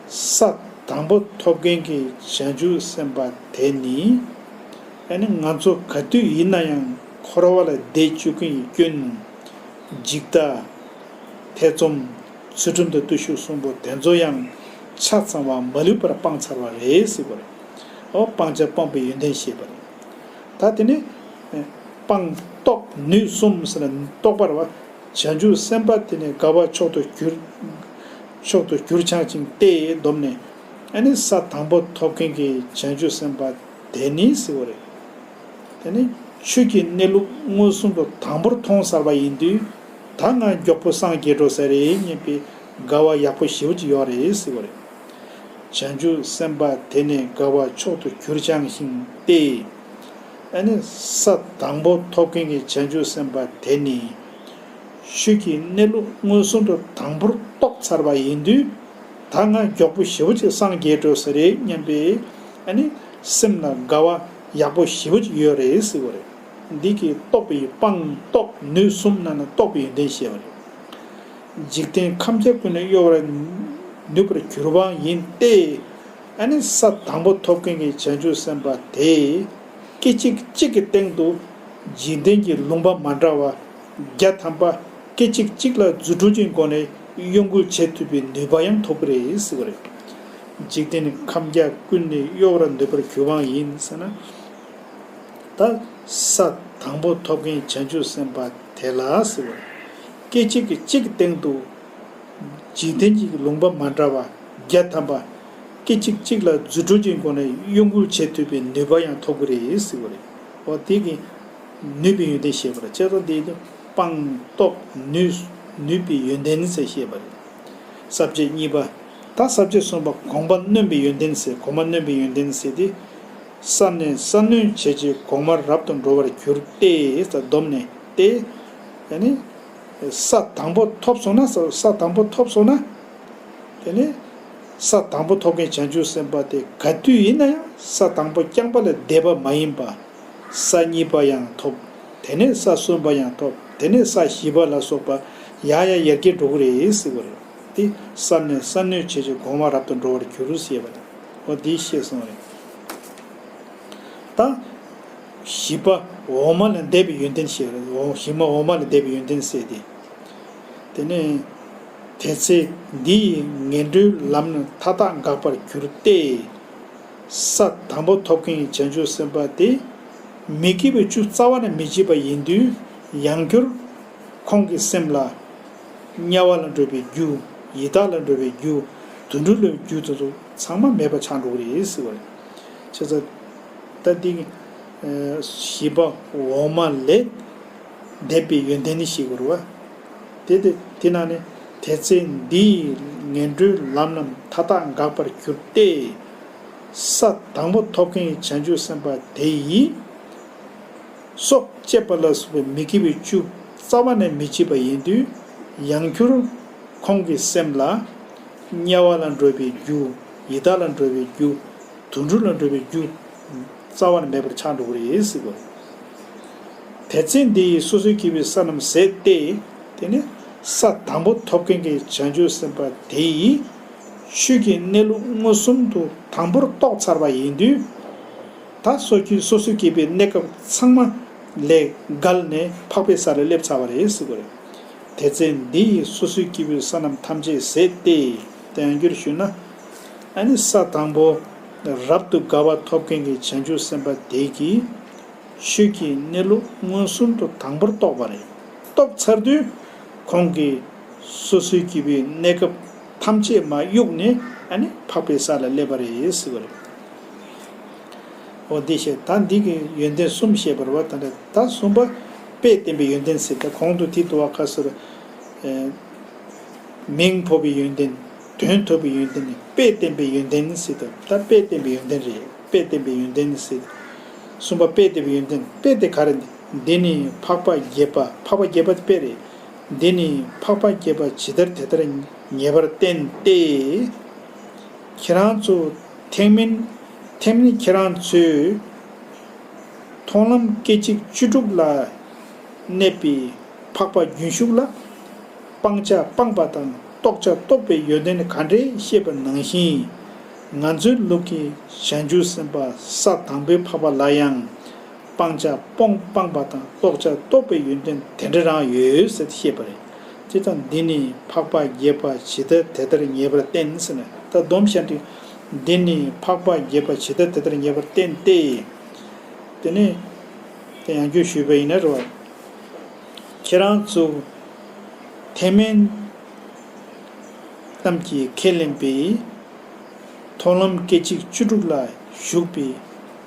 ས་དང་པོ་ཐོབ་མཁན་གྱི་བྱང་ཆུབ་སེམས་དཔའ་དེ་ནི། ཨ་ནི་ང་ཚོ་ག་དུས་ཡིན་ན་ཡང་འཁོར་བ་ལ་བསྡད་བཅུག་མཁན་གྱི་སྐྱོན། འཇིག་ལྟ། ཐེ་ཚོམ། ཚུལ་ཁྲིམས་དང་བརྟུལ་ཞུགས་གསུམ་པོ་དེ་ཚོ་ཡང་ཆ་ཚང་བ་མ་ལུས་པར་སྤངས་ཚར་བ་རེད་ཟེར་བ་རེད། འོ་སྤང་བྱ་སྤངས་པའི་ཡོན་ཏན་བཤད་པ་རེད། ད་དེ་ནི། སྤང་རྟོགས་ནུས་གསུམ་ཟེར་ན་རྟོགས་པ་རེད་བ། བྱང་ཆུབ་སེམས་དཔའ་དེ་ནི་དགའ་བ་མཆོག་ཏུ་གྱུར། མཆོག་ཏུ་གྱུར་འཆང་ཞིང་སྟེ་བསྡོམས་ནས། ཨ་ནི་ས་དང་པོ་ཐོབ་མཁན་གྱི་བྱང་ཆུབ་སེམས་དཔའ་དེ་ནི་ཟེར་བ་རེད། དེ་ནི་ཆོས་ཀྱི་གནས་ལུགས་མངོན་སུམ་དུ་དང་པོར་མཐོང་ཚར་བ་ཡིན་དུས། ད་ང་མགྱོགས་པོ་སངས་རྒྱས་འགྲོ་ས་རེད་སྙམ་པའི་དགའ་བ་ཡག་པོ་ཞེ་པོ་ཅིག་ཡོད་རེད་ཟེར་བ་རེད། བྱང་ཆུབ་སེམས་དཔའ་དེ་ནི་དགའ་བ་མཆོག་ཏུ་གྱུར་འཆང་ཞིང་སྟེ། ཨ་ནི་ས་དང་པོ་ཐོབ་མཁན་གྱི་བྱང་ཆུབ་སེམས་དཔའ་དེ་ནི། ཆོས་ཀྱི་གནས་ལུགས་མངོན་སུམ་དུ་དང་པོར་རྟོགས་ཚར་བ་ཡིན་དུས། ད་ང་མགྱོགས་པོ་ཞེ་པོ་ཅིག་སངས་རྒྱས་འགྲོ་ས་རེད་སྙམ་པའི་ཨ་ནི་སེམས་ལ་དགའ་བ་ཡག་པོ་ཞེ་པོ་ཅིག་ཡོད་རེད་ཟེར་བ་རེད། འདི་གིས་རྟོགས་པའི་སྤང་རྟོགས་ནུས་གསུམ་ནང་ན་རྟོགས་པའི་ཡོན་ཏན་བཤད་པ་རེད། འཇིག་རྟེན་ཁམས་བརྒྱ་ཀུན་ནས་གཡོ་བར་ནུས་པར་གྱུར་པའང་ཡིན་ཏེ། ཨ་ནི་ས་དང་པོ་ཐོབ་མཁན་གྱི་བྱང་ཆུབ་སེམས་དཔའ་དེས་སྐད་ཅིག་གཅིག་གི་སྟེང་དུ་འཇིག་རྟེན་གྱི་ལུང་པ་མ་འདྲ་བ་བརྒྱ་ཐམ་པ་སྐད་ཅིག་གཅིག་ལ་རྫུ་འཕྲུལ་གྱི་སྒོ་ནས་གཡོ་འགུལ་བྱེད་ཐུབ་པའི་ནུས་པ་ཡང་ཐོབ་ཀྱི་རེད་ཟེར་བ་རེད། འཇིག་རྟེན་ཁམས་བརྒྱ་ཀུན་ནས་གཡོ་བར་ནུས་པར་གྱུར་པའང་ཡིན་ཟེར་ན། ད་ས་དང་པོ་ཐོབ་མཁན་བྱང་ཆུབ་སེམས་དཔའ་དེ་ལ་ཟེར་བ། སྐད་ཅིག་གིས་གཅིག་གི་སྟེང་དུ་འཇིག་རྟེན་གྱི་ལུང་པ་མ་འདྲ་བ་བརྒྱ་ཐམ་པ་སྐད་ཅིག་གཅིག་ལ་རྫུ་འཕྲུལ་གྱི་སྒོ་ནས་གཡོ་འགུལ་བྱེད་ཐུབ་པའི་ནུས་པ་ཡང་ཐོབ་ཀྱི་རེད་ཟེར་བ་རེད། འོ་དེ་གི་ནུས་པའི་ཡོན་ཏན་བཤད་པ་རེད། བྱས་ཙང་དེ་ནི་སྤང་རྟོགས་ནུས་ནུས་པའི་ཡོན་ཏན་ཟེར་བཤད་པ་རེད། ས་བཅད་གཉིས་པ། ད་ས་བཅད་གསུམ་པ་གོང་མ་སྣོན་པའི་ཡོན་ཏན་ཟེར། གོང་མ་སྣོན་པའི་ཡོན་ཏན་ཟེར་ཏེ། ས་ནས་ས་སྣོན་བྱས་རྗེས་གོང་མར་རབ་ཏུ་འགྲོ་བར་གྱུར་ཏེ་ཟེར་བསྡོམས་ནས་ཏེ། ཡ་ནི། ས་དང་པོ་ཐོབ་སོང་ན་ས་ས་དང་པོ་ཐོབ་སོང་ན། དེ་ནི། ས་དང་པོ་ཐོབ་མཁན་བྱང་ཆུབ་སེམས་དཔའ་དེ་ག་དུས་ཡིན་ན་ཡང་ས་དང་པོ་རྐྱང་པ་ལ་བསྡད་པ་མ་ཡིན་པ། ས་གཉིས་པ་ཡང་ཐོབ། དེ་ནས་ས་གསུམ་པ་ཡང་ཐོབ། དེ་ནས་ས་བཞི་པ་ལ་སོགས་པ་ཡང་ཡང་ཡར་རྒྱས་འགྲོ་གི་རེད་ཟེར་བ་རེད། དེ་ས་ནས་ས་སྣོན་བྱས་རྗེས་གོང་མ་རབ་ཏུ་འགྲོ་བར་གྱུར་ཟེར་བ་རེད། འོ་དེ་ཤེས་སོང་རེད། ད། བཞི་པ་འོག་མ་ལ་འདས་པའི་ཡོན་ཏན་ཞེས་རེད། འོག་བཞི་མ་འོག་མ་ལ་འདས་པའི་ཡོན་ཏན་ཟེར་ཏེ། དེ་ནས་དེ་ཚེ་འདི་ཡི་ངན་འགྲོའི་ལམ་ནི་མཐའ་དག་འགག་པར་གྱུར་ཏེ། ས་དང་པོ་ཐོབ་མཁན་གྱི་བྱང་ཆུབ་སེམས་དཔའ་དེ། མི་སྐྱེ་བའི་བཅུ་རྩ་བ་ནས་མི་སྐྱེ་བ་ཡིན་དུས། ཡང་བསྐྱར་ཁོང་གི་སེམས་ལ་དམྱལ་བ་ལ་འགྲོ་བའི་རྒྱུ། ཡི་དྭགས་ལ་འགྲོ་བའི་རྒྱུ། དུད་འགྲོ་ལ་འགྲོ་བའི་རྒྱུ་དེ་ཚོ་ཚང་མ་མེད་པ་ཆགས་འགྲོ་གི་རེད་ཟེར་བ་རེད། བྱས་ཙང་། ད་འདི། བཞི་པ་འོག་མ་ལས་འདས་པའི་ཡོན་ཏན་ནི་ཞིག་རུ་བ། དེ་དེ་དེ་ན་ནི། དེ་ཚེ་འདི་ཡི་ངན་འགྲོའི་ལམ་རྣམས་མཐའ་དག་འགག་པར་གྱུར་ཏེ། ས་དང་པོ་ཐོབ་མཁན་གྱི་བྱང་ཆུབ་སེམས་དཔའ་དེ་ཡིས། སྲོག་བཅད་པ་ལ་སོགས་པའི་མི་སྐྱེ་བའི་བཅུ་རྩ་བ་ནས་མི་བྱེད་པ་ཡིན་དུས། ཡང་བསྐྱར་ཁོང་གི་སེམས་ལ། དམྱལ་བ་ལ་འགྲོ་བའི་རྒྱུ། ཡི་དྭགས་ལ་འགྲོ་བའི་རྒྱུ། དུད་འགྲོ་ལ་འགྲོ་བའི་རྒྱུ། རྩ་བ་ནས་མེད་པར་ཆགས་འགྲོ་གི་རེད་ཟེར་བ། དེ་ཚེ་འདི་ཡིས་སོ་སོའི་སྐྱེ་བོའི་ས་རྣམས་ཟད་དེ། དེ་ནས་ས་དང་པོ་ཐོབ་མཁན་གྱི་བྱང་ཆུབ་སེམས་དཔའ་དེ་ཡིས། ཆོས་ཀྱི་གནས་ལུགས་མངོན་སུམ་དུ་དང་པོར་རྟོགས་ཚར་བ་ཡིན་དུས། ད་སོ་སྐྱེ་སོ་སོའི་སྐྱེ་བོའི་གནས་སྐབས་ཚང་མ་ལས་བརྒལ་ནས་འཕགས་པའི་ས་ལ་སླེབས་ཚར་བ་རེད་ཟེར་གྱི་རེད། དེ་ཚེ་འདི་ཡིས་སོ་སོའི་སྐྱེ་བོའི་ས་རྣམས་ཐམས་ཅད་ཟད་དེ། དེ་ཡང་བསྐྱར་ཞུས་ན། ཨ་ནི་ས་དང་པོ་རབ་ཏུ་དགའ་བ་ཐོབ་མཁན་གྱི་བྱང་ཆུབ་སེམས་དཔའ་དེ་གིས། ཆོས་ཀྱི་གནས་ལུགས་མངོན་སུམ་དུ་དང་པོར་རྟོགས་པ་རེད། རྟོགས་ཚར་དུས། ཁོང་གིས་སོ་སོའི་སྐྱེ་བོའི་གནས་སྐབས་ཐམས་ཅད་མ་གཡུགས་ནས། ཨ་ནི་འཕགས་པའི་ས་ལ་སླེབས་པ་རེད་ཟེར་བ་རེད། འོ་འདི་བཤད། ད་འདི་གི་ཡོན་ཏན་གསུམ་བཤད་པ་རེད་བ། ད་ནི་ད་གསུམ་པ་དཔེས་བསྟན་པའི་ཡོན་ཏན་ཟེར། ད་གོང་དུ་དེ་དུ་བ་ཁ་སོར། མིང་འཕོ་བའི་ཡོན་ཏན། དོན་ཐོབ་པའི་ཡོན་ཏན། དཔེས་བསྟན་པའི་ཡོན་ཏན་ཟེར། ད་ད་དཔེས་བསྟན་པའི་ཡོན་ཏན་རེད། དཔེས་བསྟན་པའི་ཡོན་ཏན་ཟེར། གསུམ་པ་དཔེས་བསྟན་པའི་ཡོན་ཏན། དཔེ་དེ་ག་རེ། འདི་ནི་འཕགས་པ་དགྱེས་པ། འཕགས་པ་དགྱེས་པ་དཔེ་རེད། འདི་ནི་འཕགས་པ་དགྱེས་པ་ཇི་ལྟར་དེ་ལྟར་ཉེ་བར་བསྟན་ཏེ། ཁྱེད་རང་ཚོ་ཐེག་དམན། ཐེག་དམན་ཁྱེད་རང་ཚོས། མཐོང་ལམ་སྐད་ཅིག་བཅུ་དྲུག་ལ་གནས་པའི་འཕགས་པ་རྒྱུན་ཞུགས་ལ། སྤང་བྱ་སྤངས་པ་དང་རྟོགས་བྱ་རྟོགས་པའི་ཡོན་ཏན་ག་འདྲས་བཤད་པ་ནང་བཞིན། ང་ཚོའི་ལུགས་ཀྱི་བྱང་ཆུབ་སེམས་དཔའ་ས་དང་པོའི་འཕགས་པ་ལ་ཡང་། སྤང་བྱ་སྤོང་སྤངས་པ་དང་རྟོགས་བྱ་རྟོགས་པའི་ཡོན་ཏན་དེ་འདྲ་རང་ཡོད་ཟེར་བཤད་པ་རེད། དེ་ཙང་འདི་ནི་འཕགས་པ་དགྱེས་པ་ཇི་ལྟར་དེ་ལྟར་ཉེ་བར་བསྟན་ཟེར་ནས། ད་སྡོམ་བཤད་དུས། འདི་ནི་འཕགས་པ་དགྱེས་པ་ཇི་ལྟར་དེ་ལྟར་ཉེ་བར་བསྟན་ཏེ། དེ་ནས་དེ་ཡང་བསྐྱར་ཞུས་པ་ཡིན་ན་རེད་བ། ཁྱེད་རང་ཚོ་ཐེག་དམན་རྣམས་ཀྱིས་ཁས་ལེན་པའི་མཐོང་ལམ་སྐད་ཅིག་བཅུ་དྲུག་ལ་བཞུགས་པའི་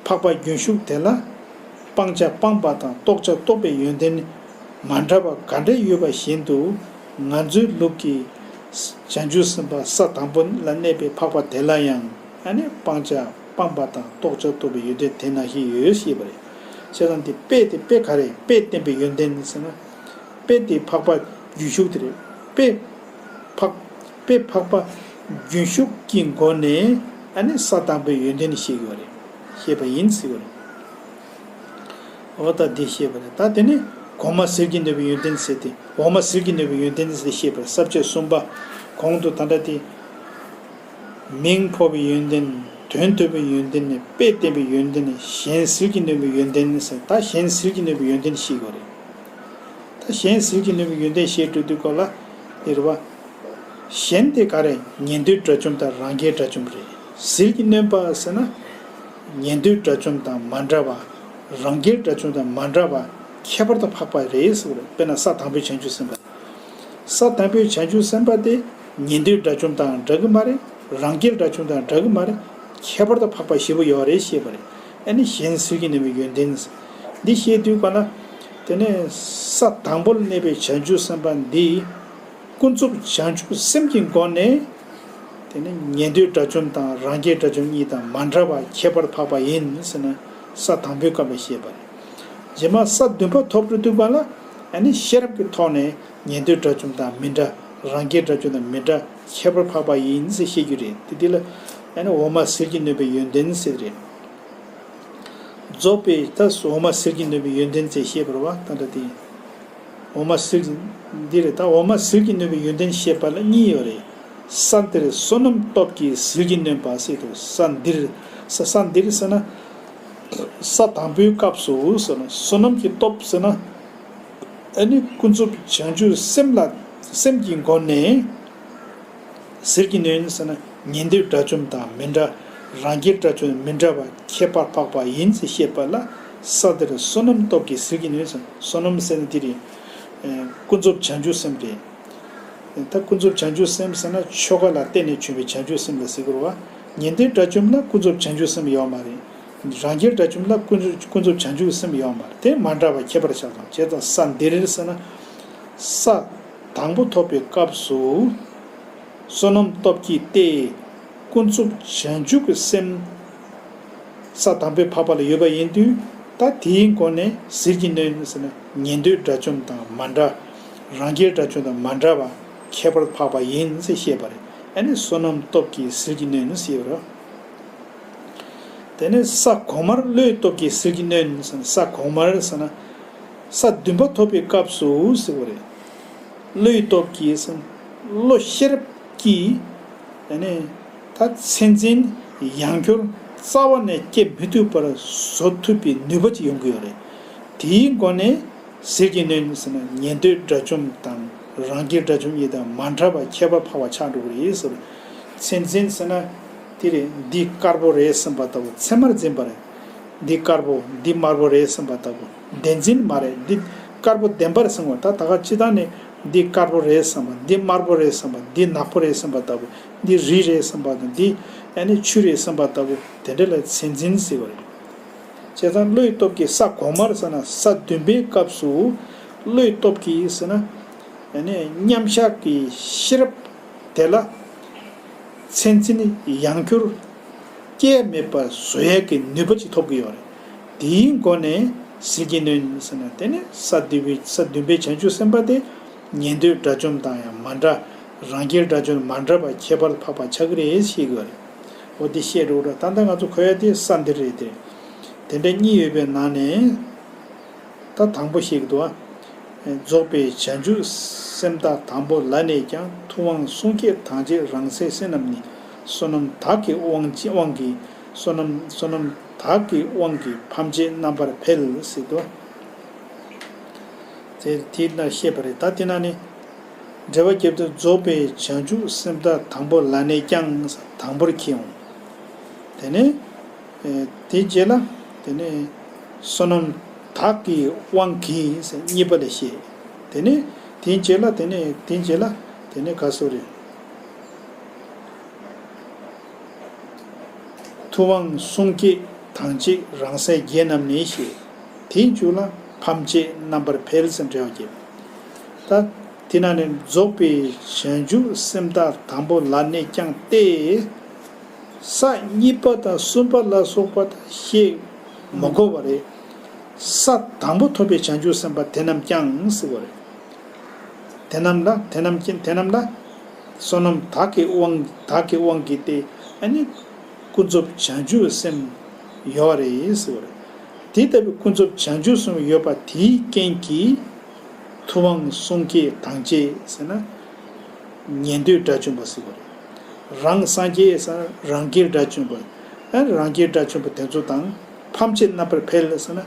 འཕགས་པ་རྒྱུན་ཞུགས་དེ་ལ། སྤང་བྱ་སྤངས་པ་དང་རྟོགས་བྱ་རྟོགས་པའི་ཡོན་ཏན་མ་འདྲ་བ་ག་འདྲ་ཡོད་པ་བཞིན་དུ། ང་ཚོའི་ལུགས་ཀྱི་བྱང་ཆུབ་སེམས་དཔའ་ས་དང་པོ་ལ་གནས་པའི་འཕགས་པ་དེ་ལ་ཡང་། ཨ་ནི་སྤང་བྱ་སྤངས་པ་དང་རྟོགས་བྱ་རྟོགས་པའི་ཡོན་ཏན་དེ་ནང་བཞིན་ཡོད་ཞེས་པ་རེད། བྱས་ཙང་དེ་དཔེ་དེ་དཔེ་ག་རེ། དཔེས་བསྟན་པའི་ཡོན་ཏན་ཟེར་ན། དཔེ་དེ་འཕགས་པ་རྒྱུན་ཞུགས་དེ་རེད། དཔེ་འཕགས། དཔེ་འཕགས་པ་རྒྱུན་ཞུགས་ཀྱི་སྒོ་ནས། ཨ་ནི་ས་དང་པོའི་ཡོན་ཏན་བཤད་ཡོད་རེད། བཤད་པ་ཡིན་ཟེར་བ་རེད། འོ་ད་འདི་བཤད་པ་རེད། ད་དེ་ནི་གོང་མ་ཟིལ་གྱིས་གནོན་པའི་ཡོན་ཏན་ཟེར་ཏེ། འོག་མ་ཟིལ་གྱིས་གནོན་པའི་ཡོན་ཏན་ཟེར་བཤད་པ་རེད། ས་བཅད་གསུམ་པ། གོང་དུ་ད་ལྟ་དེ། མིང་འཕོ་བའི་ཡོན་ཏན། དོན་ཐོབ་པའི་ཡོན་ཏན་ནི། དཔེས་བསྟན་པའི་ཡོན་ཏན་ནི། གཞན་ཟིལ་གྱིས་གནོན་པའི་ཡོན་ཏན་ནི་ཟེར། ད་གཞན་ཟིལ་གྱིས་གནོན་པའི་ཡོན་ཏན་ཤེས་དགོས་རེད། ད་གཞན་ཟིལ་གྱིས་གནོན་པའི་ཡོན་ཏན་ཤེས་འགྲོ་དུས་སྐབས་ལ། འདི་རེད་བ། གཞན་དེ་ག་རེ། ཉན་ཐོས་དགྲ་བཅོམ་དང་རང་རྒྱལ་དགྲ་བཅོམ་རེད། ཟིལ་གྱིས་གནོན་པ་ཟེར་ན། ཉན་ཐོས་དགྲ་བཅོམ་དང་མ་འདྲ་བ། རང་རྒྱལ་དགྲ་བཅོམ་དང་མ་འདྲ་བ། ཁྱད་པར་དུ་འཕགས་པ་རེད་ཟེར་བ་རེད། དཔེར་ན་ས་དང་པོའི་བྱང་ཆུབ་སེམས་དཔའ། ས་དང་པོའི་བྱང་ཆུབ་སེམས་དཔའ་དེ། ཉན་ཐོས་དགྲ་བཅོམ་དང་འདྲ་གི་མ་རེད། རང་རྒྱལ་དགྲ་བཅོམ་དང་འདྲ་གི་མ་རེད། ཁྱད་པར་དུ་འཕགས་པ་ཞེ་པོ་ཡོད་རེད་ཞེས་པ་རེད། ཨ་ནི་གཞན་ཟིལ་གྱིས་གནོན་པའི་ཡོན་ཏན། འདི་བཤད་དུས་ག་ལ། དེ་ནས་ས་དང་པོ་ལ་གནས་པའི་བྱང་ཆུབ་སེམས་དཔའ་འདི། ཀུན་རྫོབ་བྱང་ཆུབ་སེམས་ཀྱི་སྒོ་ནས། དེ་ནི་ཉན་ཐོས་དགྲ་བཅོམ་དང་རང་རྒྱལ་དགྲ་བཅོམ་གཉིས་དང་མ་འདྲ་བ། ཁྱད་པར་འཕགས་པ་ཡིན་ཟེར་ན། ས་དང་པོའི་སྐབས་ལ་བཤད་པ་རེད། རྗེས་མ་ས་བདུན་པ་ཐོབ་འགྲོ་དུས་ག་ལ། ཨ་ནི་ཤེས་རབ་ཀྱི་ཐོག་ནས་ཉན་ཐོས་དགྲ་བཅོམ་དང་མི་འདྲ། རང་རྒྱལ་དགྲ་བཅོམ་དང་མི་འདྲ། ཁྱད་པར་འཕགས་པ་ཡིན་ཟེར་བཤད་རྒྱུ་རེད། དེ་དེ་ལ། ཨ་ནི་འོག་མ་ཟིལ་གྱིས་གནོན་པའི་ཡོན་ཏན་ཟེར་རེད། རྫོགས་པའི་ད་འོག་མ་ཟིལ་གྱིས་གནོན་པའི་ཡོན་ཏན་ཅེས་བཤད་པ་རེད་བ། ད་ལྟ་དེ། འོག་མ་ཟིལ། འདི་རེད། ད་འོག་མ་ཟིལ་གྱིས་གནོན་པའི་ཡོན་ཏན་བཤད་པ་ལ་གཉིས་ཡོད་རེད། ས་འདིར་བསོད་ནམས་སྟོབས་ཀྱིས་ཟིལ་གྱིས་གནོན་པ་ཟེར་དུས། ས་འདིར། ས་ས་འདིར་ཟེར་ན། ས་དང་པོའི་སྐབས་སུ་ཟེར་ན། བསོད་ནམས་ཀྱི་སྟོབས་ཟེར་ན། ཨ་ནི་ཀུན་རྫོབ་བྱང་ཆུབ་སེམས་ལ། སེམས་ཀྱི་སྒོ་ནས། ཟིལ་གྱིས་གནོན་ཟེར་ན། ཉན་ཐོས་དགྲ་བཅོམ་དང་མི་འདྲ། རང་རྒྱལ་དགྲ་བཅོམ་མི་འདྲ་བ་ཁྱད་པར་འཕགས་པ་ཡིན་ཟེར་བཤད་པ་ལ། ས་འདིར་བསོད་ནམས་སྟོབས་ཀྱིས་ཟིལ་གྱིས་གནོན་ཟེར། བསོད་ནམས་ཟེར་ན་འདི་རེད། ཨེ། ཀུན་རྫོབ་བྱང་ཆུབ་སེམས་རེད། ད་ཀུན་རྫོབ་བྱང་ཆུབ་སེམས་ཟེར་ན་ཆོས་འགའ་ལ་བརྟེན་ནས་བྱུང་བའི་བྱང་ཆུབ་སེམས་ལ་ཟེར་དགོས་རེད་བ། ཉན་ཐོས་དགྲ་བཅོམ་ལ་ཀུན་རྫོབ་བྱང་ཆུབ་སེམས་ཡོད་མ་རེད། རང་རྒྱལ་དགྲ་བཅོམ་ལ་ཀུན་རྫོབ་ཀུན་རྫོབ་བྱང་ཆུབ་སེམས་ཡོད་མ་རེད། དེ་མ་འདྲ་བ་ཁྱད་པར་ཆགས་སོང་། བྱས་ཙང་ས་འདིར་ཟེར་ན། ས་དང་པོ་ཐོབ་པའི་སྐབས་སུ་བསོད་ནམས་སྟོབས་ཀྱིས་ཏེ། ཀུན་རྫོབ་བྱང་ཆུབ་ཀྱི་སེམས། ས་དང་པོའི་འཕགས་པ་ལ་ཡོད་པ་ཡིན་དུས། ད་དེའི་སྒོ་ནས་ཟིལ་གྱིས་གནོན་ཟེར་ན། ཉན་ཐོས་དགྲ་བཅོམ་དང་མ་འདྲ། རང་རྒྱལ་དགྲ་བཅོམ་དང་མ་འདྲ་བ་ཁྱད་པར་འཕགས་པ་ཡིན་ཟེར་བཤད་པ་རེད། ཨ་ནི་བསོད་ནམས་སྟོབས་ཀྱིས་ཟིལ་གྱིས་གནོན་ཟེར་བ་རེད། དེ་ནས་ས་གོང་མར་བློའི་སྟོབས་ཀྱིས་ཟིལ་གྱིས་གནོན་ཟེར་ན། ས་གོང་མར་ཟེར་ན། ས་བདུན་པ་ཐོབ་པའི་སྐབས་སུ་ཟེར་བ་རེད། བློའི་སྟོབས་ཀྱིས་ཟེར་ན། བློ་ཤེས་རབ་ཀྱིས། ཨ་ནི་ད་མཚན་འཛིན་ཡང་སྐྱར་རྩ་བ་ནས་སྐྱེ་མི་ཐུབ་པར་བཟོ་ཐུབ་པའི་ནུས་པ་ཅིག་ཡོང་གི་ཡོད་རེད། དེའི་སྒོ་ནས་ཟིལ་གྱིས་གནོན་ཟེར་ན། ཉན་ཐོས་དགྲ་བཅོམ་དང་རང་རྒྱལ་དགྲ་བཅོམ་གཉིས་དང་མ་འདྲ་བ་ཁྱད་པར་འཕགས་པ་ཆགས་འགྲོ་གི་རེད་ཟེར། མཚན་འཛིན་ཟེར་ན། དེ་རེད། འདི་དཀར་པོ་རེད་བསམ་པ་ལྟ་བུ་མཚན་མར་འཛིན་པ་རེད། འདི་དཀར་པོ། འདི་དམར་པོ་རེད་བསམ་པ་ལྟ་བུ། བདེན་འཛིན་མ་རེད། འདི་དཀར་པོ་བདེན་པར་བཟུང་བ། ད་ད་ག་སྤྱིར་བཏང་ནས་འདི་དཀར་པོ་རེད་བསམ་པ། འདི་དམར་པོ་རེད་བསམ་པ། འདི་ནག་པོ་རེད་བསམ་པ་ལྟ་བུ། འདི་རི་རེད་བསམ་པ་དང་། འདི་ཨ་ནི་ཆུ་རེད་བསམ་པ་ལྟ་བུ། དེ་འདྲ་ལ་མཚན་འཛིན་ཟེར་བ་རེད། བྱས་ཙང་བློའི་སྟོབས་ཀྱིས། ས་གོང་མར་ཟེར་ན་ས་བདུན་པའི་སྐབས་སུ། བློའི་སྟོབས་ཀྱིས་ཟེར་ན། ཨ་ནི་མཉམ་བཞག་གི་ཤེས་རབ་དེ་ལ་མཚན་འཛིན་ཡང་སྐྱར་སྐྱེ་མེད་པར་བཟོ་ཡས་ཀྱི་ནུས་པ་ཅིག་ཐོབ་ཀྱི་ཡོད་རེད། དེའི་སྒོ་ནས་ཟིལ་གྱིས་གནོན་ཟེར་ན། དེ་ནི་ས་བདུན་པའི་ས་བདུན་པའི་བྱང་ཆུབ་སེམས་དཔའ་དེ་ཉན་ཐོས་དགྲ་བཅོམ་དང་ཡང་མ་འདྲ། རང་རྒྱལ་དགྲ་བཅོམ་མ་འདྲ་བ་ཁྱད་པར་འཕགས་པ་ཆགས་ཀྱི་རེད་ཞེས་གི་རེད། འོ་དེ་བཤད་འགྲོ་ར། ད་ལྟ་ང་ཚོ་གོ་ཡ་དེ་ས་འདི་རེད་དེ། དེ་འདྲ་གཉིས་ཡོད་པའི་ནང་ནས། ད་དང་པོ་ཞིག་འདུག་ཨ། རྫོགས་པའི་བྱང་ཆུབ་སེམས་དཔའ་དང་པོ་ལ་གནས་ཀྱང་། ཐུབ་དབང་གསུང་སྐད་ཐང་ཆད་རང་སའི་སེམས་རྣམས་ནི། བསོད་ནམས་དག་གི་དབང་དབང་གིས། བསོད་ནམས་བསོད་ནམས་དག་གི་དབང་གིས་ཕམ་བྱེད་རྣམ་པར་འཕེལ་ཟེར་འདུག། དེ་དེ་ན་བཤད་པ་རེད། ད་དེ་ན་ནི་འགྲེལ་པ་རྒྱབ་དུས། རྫོགས་པའི་བྱང་ཆུབ་སེམས་དཔའ་དང་པོ་ལ་གནས་ཀྱང་། དང་པོར་ཁྱེར་འོང་། དེ་ནས་ཨེ་དེའི་རྗེས་ལ། དེ་ནས་བསོད་ནམས་དག་གི་དབང་གིས་ཟེར་གཉིས་པ་ལ་བཤད། དེ་ནས་དེའི་རྗེས་ལ། དེ་ནས་དེའི་རྗེས་ལ། དེ་ནས་ག་སོ་རེད། ཐུབ་དབང་གསུང་སྐད་ཐང་ཆད་རང་སའི་རྒྱན་རྣམས་ནི་ཞེས། དེའི་མཇུག་ལ་ཕམ་བྱེད་རྣམ་པར་འཕེལ་ཟེར་འགྲེལ་བ་བརྒྱབ། ད་དེ་ན་ནི་རྫོགས་པའི་བྱང་ཆུབ་སེམས་དཔའ་དང་པོ་ལ་གནས་ཀྱང་སྟེ། ས་གཉིས་པ་དང་གསུམ་པ་ལ་སོགས་པ་དང་བཤད་མ་དགོས་པ་རེད། ས་དང་པོ་ཐོབ་པའི་བྱང་ཆུབ་སེམས་དཔའ་དེ་རྣམས་ཀྱང་ཟེར་བ་རེད། དེ་རྣམས་ལ། དེ་རྣམས་ཀྱི། དེ་རྣམས་ལ་བསོད་ནམས་དག་གི་དབང་དག་གི་དབང་གིས་ཏེ། ཨ་ནི་ཀུན་རྫོབ་བྱང་ཆུབ་སེམས་ཡོད་རེད་ཟེར་བ་རེད། དེ་ལྟ་བུའི་ཀུན་རྫོབ་བྱང་ཆུབ་སེམས་ཡོད་པ་དེའི་རྐྱེན་གྱིས། ཐུབ་དབང་གསུང་སྐད་ཐང་ཆད་ཟེར་ན། ཉན་ཐོས་དགྲ་བཅོམ་པ་ཟེར་བ་རེད། རང་སངས་རྒྱས་ཟེར་ན་རང་རྒྱལ་དགྲ་བཅོམ་པ། ཨ་ནི་རང་རྒྱལ་དགྲ་བཅོམ་པ་དེ་ཚོ་དང་ཕམ་བྱེད་རྣམ་པར་འཕེལ་ཟེར་ན།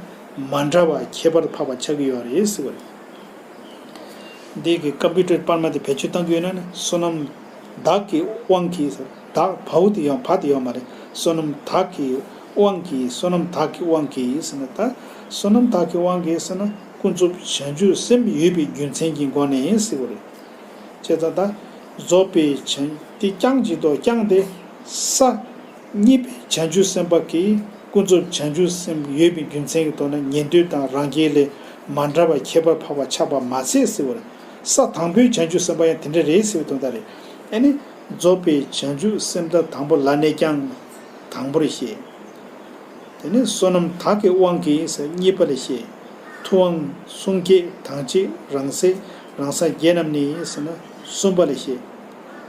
མ་འདྲ་བ་ཁྱད་པར་འཕགས་པ་ཆགས་ཀྱི་ཡོད་རེད་ཟེར་བ་རེད། འདི་གི་ཀམ་པུ་ཊར་པར་མ་དེ་བེད་སྤྱོད་གཏང་གི་ཡོད་ན་ནི། བསོད་ནམས་དག་གི་དབང་གིས་ཟེར། དག་བའོ་དེ་ཡང་བ་དེ་ཡོད་མ་རེད། བསོད་ནམས་དག་གི་དབང་གིས། བསོད་ནམས་དག་གི་དབང་གིས་ཟེར་ན། ད་བསོད་ནམས་དག་གི་དབང་གིས་ཟེར་ན། ཀུན་རྫོབ་བྱང་ཆུབ་སེམས་ཡོད་པའི་རྒྱུ་མཚན་གྱི་སྒོ་ནས་ཟེར་བ་རེད། བྱས་ཙང་ད་རྫོགས་པའི་བྱང་། དེ་ཀྱང་ཅིག་ཏུ་ཀྱང་དེ་ས། གཉིས་པའི་བྱང་ཆུབ་སེམས་དཔའ་གིས་ཀུན་རྫོབ་བྱང་ཆུབ་སེམས་ཡོད་པའི་རྒྱུ་མཚན་གྱི་ཐོག་ནས་ཉན་ཐོས་དང་རང་རྒྱལ་ལས་མ་འདྲ་བ་ཁྱད་པར་འཕགས་པ་ཆགས་པ་མ་ཟད་ཟེར་བར། ས་དང་པོའི་བྱང་ཆུབ་སེམས་དཔའ་ཡང་དེ་འདྲ་རེད་ཟེར་བའི་དོན་དག་རེད། ཨ་ནི་རྫོགས་པའི་བྱང་ཆུབ་སེམས་དཔའ་དང་པོ་ལ་གནས་ཀྱང་དང་པོར་བཤད། དེ་ནས་བསོད་ནམས་དག་གི་དབང་གིས་ཟེར་གཉིས་པ་ལ་བཤད། ཐུབ་དབང་གསུང་སྐད་ཐང་ཆད་རང་སའི་རང་སངས་རྒྱས་རྣམས་ནི་ཟེར་ན་གསུམ་པ་ལ་བཤད།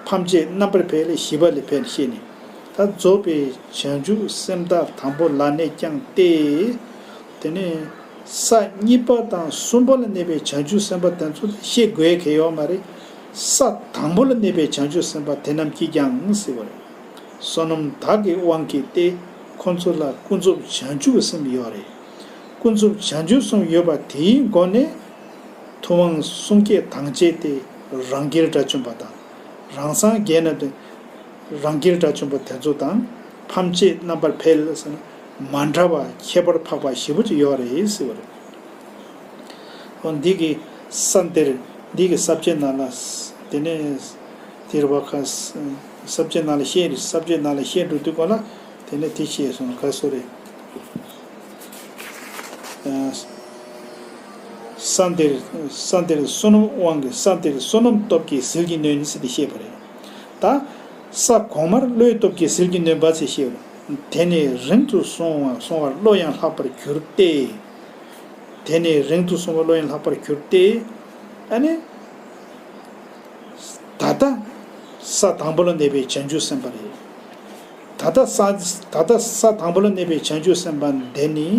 ཕམ་བྱེད་རྣམ་པར་འཕེལ་བཞི་པ་ལ་ཕན་བཤད་ནས། ད་རྫོགས་པའི་བྱང་ཆུབ་སེམས་དཔའ་དང་པོ་ལ་གནས་ཀྱང་སྟེ། དེ་ནས་ས་གཉིས་པ་དང་གསུམ་པ་ལ་གནས་པའི་བྱང་ཆུབ་སེམས་དཔའ་དེ་ཚོ་ལ་བཤད་དགོས་གལ་ཡོད་མ་རེད། ས་དང་པོ་ལ་གནས་པའི་བྱང་ཆུབ་སེམས་དཔའ་དེ་རྣམས་ཀྱིས་ཀྱང་ཟེར་བ་རེད། བསོད་ནམས་དག་གི་དབང་གིས་ཏེ། ཁོ་ཚོ་ལ་ཀུན་རྫོབ་བྱང་ཆུབ་སེམས་ཡོད་རེད། ཀུན་རྫོབ་བྱང་ཆུབ་སེམས་ཡོད་པ་དེའི་སྒོ་ནས། ཐུབ་དབང་གསུང་སྐད་ཐང་ཆད་དེ་རང་རྒྱལ་དགྲ་བཅོམ་པ་དང་། རང་སངས་རྒྱས་རྣམས་ཏེ་རང་རྒྱལ་དགྲ་བཅོམ་པ་དེ་ཚོ་དང་ ཕམ་བྱེད་རྣམ་པར་འཕེལ་ཟེར་ན་མ་འདྲ་བ་ཁྱད་པར་འཕགས་པ་ཞེ་པོ་ཅིག་ཡོད་རེད་ཟེར་བ་རེད། འོ་འདི་གི་ས་འདིར་འདི་གི་ས་བཅད་ནང་ལ་དེ་ནས་དེར་བ་ཁ་ས་བཅད་ནང་ལ་བཤད་རེད། ས་བཅད་ནང་ལ་བཤད་འགྲོ་དུས་གོ་ལ་དེ་ནས་དེ་བཤད་སོང་ག་སོ་རེད། ས་འདིར་ས་འདིར་བསོད་ནམས་དབང་གིས་ས་འདིར་བསོད་ནམས་སྟོབས་ཀྱིས་ཟིལ་གྱིས་གནོན་ཟེར་ཏེ་བཤད་པ་རེད། ད་ས་གོང་མར་བློའི་སྟོབས་ཀྱིས་ཟིལ་གྱིས་གནོན་པ་ཚེ་ཤེས་པ། དེ་ནས་རིང་དུ་སོང་བ་སོང་བར་བློ་ཡང་ལྷག་པར་གྱུར་ཏེ། དེ་ནས་རིང་དུ་སོང་བ་བློ་ཡང་ལྷག་པར་གྱུར་ཏེ། ཨ་ནི། ད་ལྟ་ས་དང་པོ་ལ་གནས་པའི་བྱང་ཆུབ་སེམས་དཔའ་རེད། ད་ལྟ་ས་ད་ལྟ་ས་དང་པོ་ལ་གནས་པའི་བྱང་ཆུབ་སེམས་དཔའ་འདི་ནི།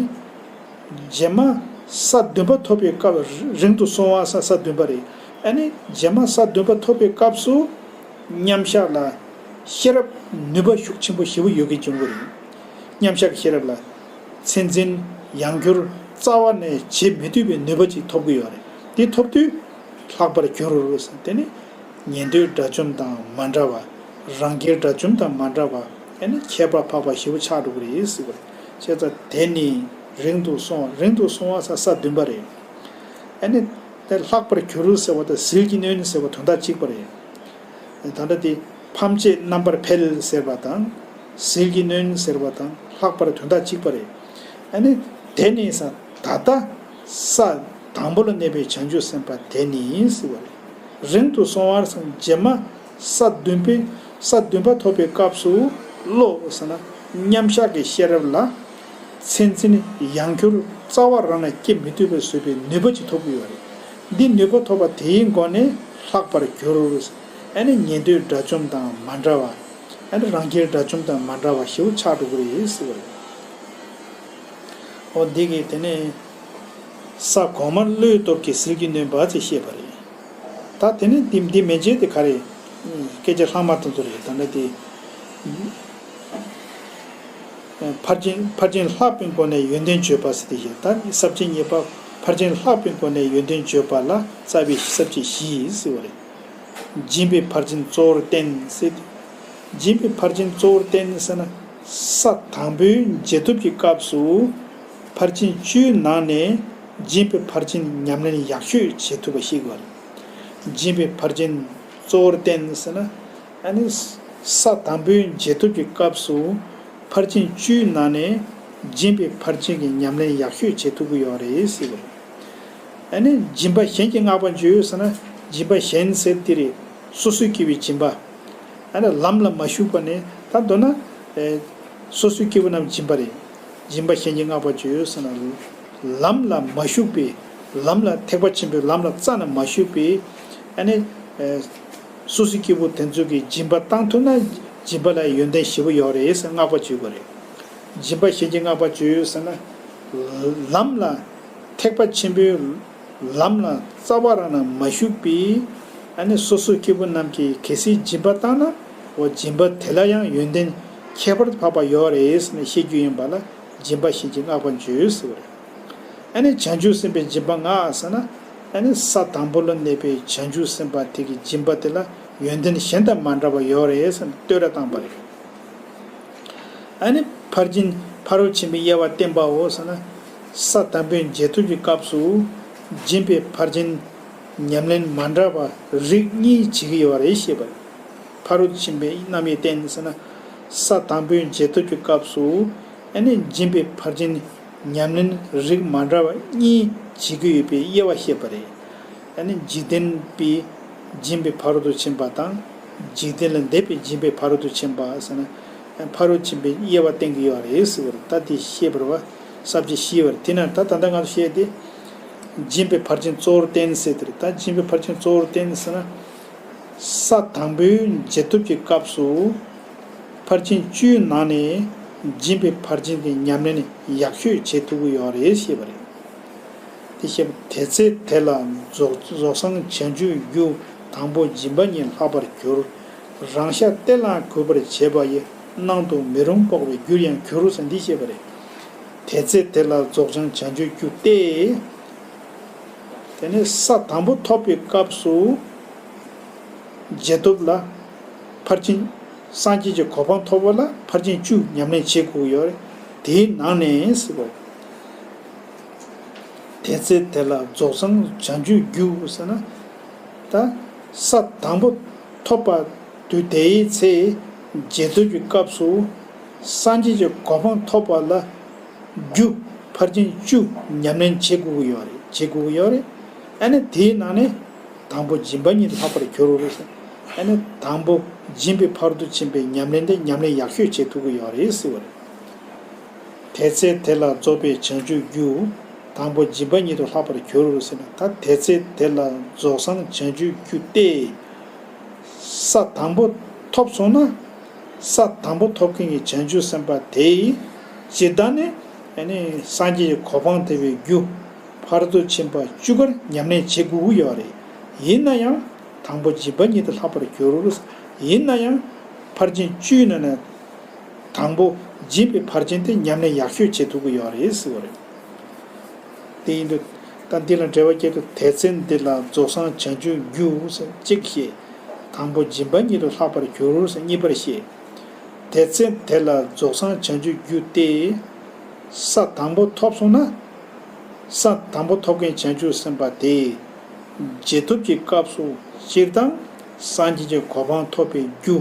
རྗེས་མ་ས་བདུན་པ་ཐོབ་པའི་སྐབས་རིང་དུ་སོང་བ་ས་ས་བདུན་པ་རེད། ཨ་ནི་རྗེས་མ་ས་བདུན་པ་ཐོབ་པའི་སྐབས་སུ་མཉམ་བཞག་ལ་ཤེས་རབ་ནུས་པ་ཤུགས་ཆེན་པོ་ཞེ་པོ་ཡོད་མཁན་བྱུང་གི་རེད། མཉམ་བཞག་གི་ཤེས་རབ་ལ་མཚན་འཛིན་ཡང་འགྱུར་རྩ་བ་ནས་བྱེད་མི་ཐུབ་པའི་ནུས་པ་ཅིག་ཐོབ་ཀྱི་ཡོད་རེད། དེ་ཐོབ་དུས་ལྷག་པར་གྱུར་ཟེར་དེ་ནི། ཉན་ཐོས་དགྲ་བཅོམ་དང་མ་འདྲ་བ། རང་རྒྱལ་དགྲ་བཅོམ་དང་མ་འདྲ་བ། ཨ་ནི་ཁྱད་པར་འཕགས་པ་ཞེ་པོ་ཆགས་འགྲོ་གི་རེད་ཟེར་བ་རེད། བྱས་ཙང་དེ་ནི་རིང་དུ་སོང་རིང་དུ་སོང་བ་ས་ས་བདུན་པ་རེད། ཨ་ནི་དེ་ལྷག་པར་གྱུར་ཟེར་བ་དང་ཟིལ་གྱིས་གནོན་ཟེར་བ་དོན་དག་གཅིག་པ་རེད། ད་ལྟ་དེ་ཕམ་བྱེད་རྣམ་པར་འཕེལ་ཟེར་བ་དང་ཟིལ་གྱིས་གནོན་ཟེར་བ་དང་ལྷག་པར་དོན་དག་གཅིག་པ་རེད། ཨ་ནི་དེ་ནི་ས་ད་ལྟ་ས་དང་པོ་ལ་གནས་པའི་བྱང་ཆུབ་སེམས་དཔའ་དེ་ནི་ཟེར་བ་རེད། རིང་དུ་སོང་བར་སང་རྗེས་མ་ས་བདུན་པའི་ས་བདུན་པ་ཐོབ་པའི་སྐབས་སུ་བློ་ཟེར་ན་མཉམ་བཞག་གི་ཤེས་རབ་ལ་མཚན་འཛིན་ཡང་འགྱུར་རྩ་བ་རང་ནས་སྐྱེ་མི་ཐུབ་པའི་བཟོད་པའི་ནུས་པ་ཅིག་ཐོབ་ཀྱི་ཡོད་རེད། འདི་ནུས་པ་ཐོབ་པ་དེའི་སྒོ་ནས་ལྷག་པར་གྱུར། ཨ་ནི་ཉན་ཐོས་དགྲ་བཅོམ་དང་མ་འདྲ་བ། ཨ་ནི་རང་རྒྱལ་དགྲ་བཅོམ་དང་མ་འདྲ་བ་ཞེ་པོ་ཆགས་འགྲོ་གི་རེད་ཟེར་བ་རེད། འོ་འདི་གིས་དེ་ནས་ས་གོང་མར་བློའི་སྟོབས་ཀྱིས་ཟིལ་གྱིས་གནོན་པ་ཅེས་བཤད་པ་རེད། ད་དེ་ནས་འདི་འདི་མན་ཆད་དེ་ག་རེ། སྐད་ཆ་ལྷག་མ་དེ་ཚོ་རེད། ད་ནི་དེ། ཕར་ཕྱིན་ཕར་ཕྱིན་ལྷག་པའི་སྒོ་ནས་ཡོན་ཏན་བརྗོད་པ་ཟེར་དེ་བཞིན་ད་ས་བཅད་གཉིས་པ་ཕར་ཕྱིན་ལྷག་པའི་སྒོ་ནས་ཡོན་ཏན་བརྗོད་པ་ལ་རྩ་བའི་ས་བཅད་བཞི་ཟེར་བ་རེད། སྦྱིན་པའི་ཕར་ཕྱིན་གཙོ་བོར་བསྟན་ཟེར་ཏེ། སྦྱིན་པའི་ཕར་ཕྱིན་གཙོ་བོར་བསྟན་ཟེར་ན། ས་དང་པོའི་རྗེས་ཐོབ་ཀྱི་སྐབས་སུ་ཕར་ཕྱིན་བཅུའི་ནང་ནས་སྦྱིན་པའི་ཕར་ཕྱིན་ཉམས་ལེན་ཡག་ཤོས་བྱེད་ཐུབ་པ་ཞིག་ཡོད་རེད། སྦྱིན་པའི་ཕར་ཕྱིན་གཙོ་བོར་བསྟན་ཟེར་ན། ཨ་ནི་ས་དང་པོའི་རྗེས་ཐོབ་ཀྱི་སྐབས་སུ་ཕར་ཕྱིན་བཅུའི་ནང་ནས་སྦྱིན་པའི་ཕར་ཕྱིན་གྱི་ཉམས་ལེན་ཡག་ཤོས་བྱེད་ཐུབ་ཀྱི་ཡོད་རེད་ཟེར་བ་རེད། ཨ་ནི་སྦྱིན་པ་གཞན་གྱིས་བསྔགས་པ་བརྗོད་ཟེར་ན། སྦྱིན་པ་གཞན་ཟེར་དེ་རེད། སོ་སོས་བསྐྱེད་པའི་སྦྱིན་པ། ཨ་ནི་ལམ་ལ་མ་ཞུགས་པ་ནས་ད་མདོར་ན། ཨེ། སོ་སོས་བསྐྱེད་པ་རྣམས་སྦྱིན་པ་རེད། སྦྱིན་པ་གཞན་གྱིས་བསྔགས་པ་བརྗོད་ཟེར་ན། ལམ་ལ་མ་ཞུགས་པའི། ལམ་ལ་ཐེག་པ་ཆེན་པོའི་ལམ་ལ་རྩ་ནས་མ་ཞུགས་པའི། ཨ་ནི། ཨེ། སོ་སོའི་སྐྱེ་བོ་དེ་ཚོ་གིས་སྦྱིན་པ་བཏང་ཐུབ་ན་སྦྱིན་པ་ལ་ཡོན་ཏན་ཞེ་པོ་ཡོད་རེད་ཟེར་བསྔགས་པ་བརྗོད་དགོས་རེད། སྦྱིན་པ་གཞན་གྱིས་བསྔགས་པ་བརྗོད་ཟེར་ན། ལམ་ལ་ཐེག་པ་ཆེན་པོའི་ལམ་ལ་རྩ་བ་རང་ནས་མ་ཞུགས་པའི། ཨ་ནི་སོ་སོའི་སྐྱེ་བོ་རྣམས་ཀྱིས་གལ་སྲིད་སྦྱིན་པ་བཏང་ན། འོ་སྦྱིན་པ་དེ་ལ་ཡང་ཡོན་ཏན་ཁྱད་པར་དུ་འཕགས་པ་ཡོད་རེད་ཟེར་ནས་བཤད་རྒྱུ་ཡིན་པ་ལ་སྦྱིན་པ་གཞན་གྱིས་བསྔགས་པ་བརྗོད་ཟེར་བ་རེད། ཨ་ནི་བྱང་ཆུབ་སེམས་དཔའི་སྦྱིན་པ་བསྔགས་ཟེར་ན། ཨ་ནི་ས་དང་པོ་ལ་གནས་པའི་བྱང་ཆུབ་སེམས་དཔའ་དེ་གི་སྦྱིན་པ་དེ་ལ་ཡོན་ཏན་གཞན་དང་མ་འདྲ་བ་ཡོད་རེད་ཟེར་ནས་བསྟོད་ར་བཏང་པ་རེད། ཨ་ནི་ཕར་ཕྱིན་ཕ་རོལ་ཕྱིན་པའི་དབྱེ་བ་བསྟན་པའོ་ཟེར་ན། ས་དང་པོའི་རྗེས་ཐོབ་ཀྱི་སྐབས་སུ་སྦྱིན་པའི་ཕར་ཕྱིན་ཉམས་ལེན་མ་འདྲ་བ་རིགས་གཉིས་བྱེད་ཀྱི་ཡོད་རེད་ཞེས་པ་རེད། ཕ་རོལ་ཕྱིན་པའི་རྣམ་དབྱེ་བསྟན་ཟེར་ན། ས་དང་པོའི་རྗེས་ཐོབ་ཀྱི་སྐབས་སུ་ཨ་ནི་སྦྱིན་པའི་ཕར་ཕྱིན་ཉམས་ལེན་རིགས་མ་འདྲ་བ་གཉིས་བྱེད་ཀྱི་ཡོད་པའི་དབྱེ་བ་བཤད་པ་རེད། ཨ་ནི་འཇིག་རྟེན་པའི་སྦྱིན་པའི་ཕ་རོལ་ཏུ་ཕྱིན་པ་དང་། འཇིག་རྟེན་ལས་འདས་པའི་སྦྱིན་པའི་ཕ་རོལ་ཏུ་ཕྱིན་པ་ཟེར་ན། ཕ་རོལ་ཕྱིན་པའི་དབྱེ་བ་བསྟན་གྱི་ཡོད་རེད་ཟེར་བ་རེད། ད་དེ་བཤད་པར་བ་ས་བཅད་བཞི་ཡོད་རེད། དེ་ན་ད་ད་ལྟ་ང་ཚོ་བཤད་དེ། སྦྱིན་པའི་ཕར་ཕྱིན་གཙོ་བོར་བསྟན་ཟེར་དེ་རེད། ད་སྦྱིན་པའི་ཕར་ཕྱིན་གཙོ་བོར་བསྟན་ཟེར་ན། ས་དང་པོའི་རྗེས་ཐོབ་ཀྱི་སྐབས་སུ་ཕར་ཕྱིན་བཅུའི་ནང་ནས་སྦྱིན་པའི་ཕར་ཕྱིན་གྱི་ཉམས་ལེན་ཡག་ཤོས་བྱེད་ཐུབ་ཀྱི་ཡོད་རེད་ཞེས་པ་རེད། དེ་བཤད་པ། དེ་ཚེ་དེ་ལ་རྫོགས་རྫོགས་སངས་བྱང་ཆུབ་རྒྱུ་དང་པོ་སྦྱིན་པ་ཉིད་ལྷག་པར་གྱུར། རང་ཤ་གཏེར་ལ་གུས་པར་བྱས་པ་ཡི། སྣང་དུ་མི་རུང་འཕགས་པའི་རྒྱུར་ཡང་གྱུར་ཟེར་འདི་བཤད་པ་རེད། དེ་ཚེ་དེ་ལ་རྫོགས་བྱང་བྱང་ཆུབ་རྒྱུ་སྟེ། དེ་ནས་ས་དང་པོ་ཐོབ་པའི་སྐབས་སུ་རྗེས་ཐོབ་ལ་ཕར་ཕྱིན་ སངས་རྒྱས་ཀྱི་གོ་འཕང་ཐོབ་པ་ལ་ཕར་ཕྱིན་བཅུ་ཉམས་ལེན་བྱེད་དགོས་ཀྱི་ཡོད་རེད། དེའི་ནང་ནས་ཟེར་བ། དེ་ཚེ་དེ་ལ་རྫོགས་སངས་བྱང་ཆུབ་རྒྱུ་ཟེར་ན། ད་ས་དང་པོ་ཐོབ་པ་དུས་དེའི་ཚེ་རྗེས་ཐོབ་ཀྱི་སྐབས་སུ་སངས་རྒྱས་ཀྱི་གོ་འཕང་ཐོབ་པ་ལ་རྒྱུ་ཕར་ཕྱིན་བཅུ་ཉམས་ལེན་བྱེད་དགོས་ཀྱི་ཡོད་རེད། བྱེད་དགོས་ཀྱི་ཡོད་རེད། ཨ་ནི་དེའི་ནང་ནས་དང་པོ་སྦྱིན་པ་ཉིད་དུ་ལྷག་པར་གྱུར་རོ་ཟེར། ཨ་ནི་དང་པོ་སྦྱིན་པའི་ཕ་རོལ་ཏུ་ཕྱིན་པའི་ཉམས་ལེན་དེ་ཉམས་ལེན་ཡག་ཤོས་བྱེད་ཐུབ་ཀྱི་ཡོད་རེད་ཟེར་བ་རེད། དེ་ཚེ་དེ་ལ་རྫོགས་པའི་བྱང་ཆུབ་རྒྱུ། དང་པོ་སྦྱིན་པ་ཉིད་དུ་ལྷག་པར་གྱུར་ཟེར་ན། ད་དེ་ཚེ་དེ་ལ་རྫོགས་སངས་བྱང་ཆུབ་རྒྱུ་སྟེ། ས་དང་པོ་ཐོབ་སོང་ན། ས་དང་པོ་ཐོབ་མཁན་གྱི་བྱང་ཆུབ་སེམས་དཔའ་དེ་ཡིས་ཇི་ལྟར་ནས་ཨ་ནི་སངས་རྒྱས་ཀྱི་གོ་འཕང་ཐོབ་པའི་རྒྱུ་ཕ་རོལ་ཏུ་ཕྱིན་པ་བཅུ་ཀར་ཉམས་ལེན་བྱེད་དགོས་ཀྱི་ཡོད་རེད། ཡིན་ན་ཡང་དང་པོ་སྦྱིན་པ་ཉིད་དུ་ལྷག་པར་གྱུར། ཡིན་ན་ཡང་ཕར་ཕྱིན་བཅུའི་ནང་ནས་དང་པོ་སྦྱིན་པའི་ཕར་ཕྱིན་དེ་ཉམས་ལེན་ཡག་ཤོས་བྱེད་ཐུབ་ཀྱི་ཡོད་རེད་ཟེར་བ་རེད། དེ་ཡིན་དུས་ད་འདི་ལ་འགྲེལ་བ་བསྐྱལ་དུས། དེ་ཚེ་འདི་ལ་རྫོགས་སངས་བྱང་ཆུབ་རྒྱུ་ཟེར་གཅིག་བཤད། དང་པོ་སྦྱིན་པ་ཉིད་དུ་ལྷག་པར་གྱུར་ཟེར་གཉིས་པར་བཤད། དེ་ཚེ་དེ་ལ་རྫོགས་སངས་བྱང་ཆུབ་རྒྱུ་སྟེ། ས་དང་པོ་ཐོབ་སོང་ན། ས་དང་པོ་ཐོབ་མཁན་བྱང་ཆུབ་སེམས་དཔའ་དེས་རྗེས་ཐོབ་ཀྱི་སྐབས་སུ་སྤྱིར་བཏང་སངས་རྒྱས་ཀྱི་གོ་འཕང་ཐོབ་པའི་རྒྱུ་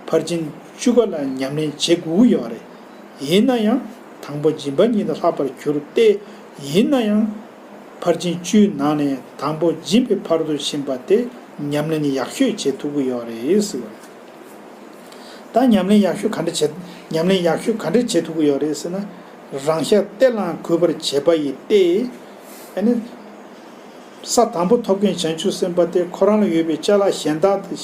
ཕར་ཕྱིན་བཅུ་ཀ་ལ་ཉམས་ལེན་བྱེད་དགོས་ཀྱི་ཡོད་རེད། ཡིན་ན་ཡང་དང་པོ་སྦྱིན་པ་ཉིད་དུ་ལྷག་པར་གྱུར་ཏེ། ཡིན་ན་ཡང་ཕར་ཕྱིན་བཅུའི་ནང་ནས་དང་པོ་སྦྱིན་པའི་ཕ་རོལ་ཏུ་ཕྱིན་པ་དེ་ཉམས་ལེན་ཡག་ཤོས་བྱེད་ཐུབ་ཀྱི་ཡོད་རེད་ཟེར་བ། ད་ཉམས་ལེན་ཡག་ཤོས་ག་འདྲ་བྱེད། ཉམས་ལེན་ཡག་ཤོས་ག་འདྲ་བྱེད་ཐུབ་ཀྱི་ཡོད་རེད་ཟེར་ན། རང་ཤ་སྟེར་ལའང་གུས་པར་བྱེད་པ་ཡིས་ཏེ། ཨ་ནི། ས་དང་པོ་ཐོབ་མཁན་བྱང་ཆུབ་སེམས་དཔའ་དེ་ཁོ་རང་ལ་ཡོད་པའི་ཅ་ལག་གཞན་དག་དེ།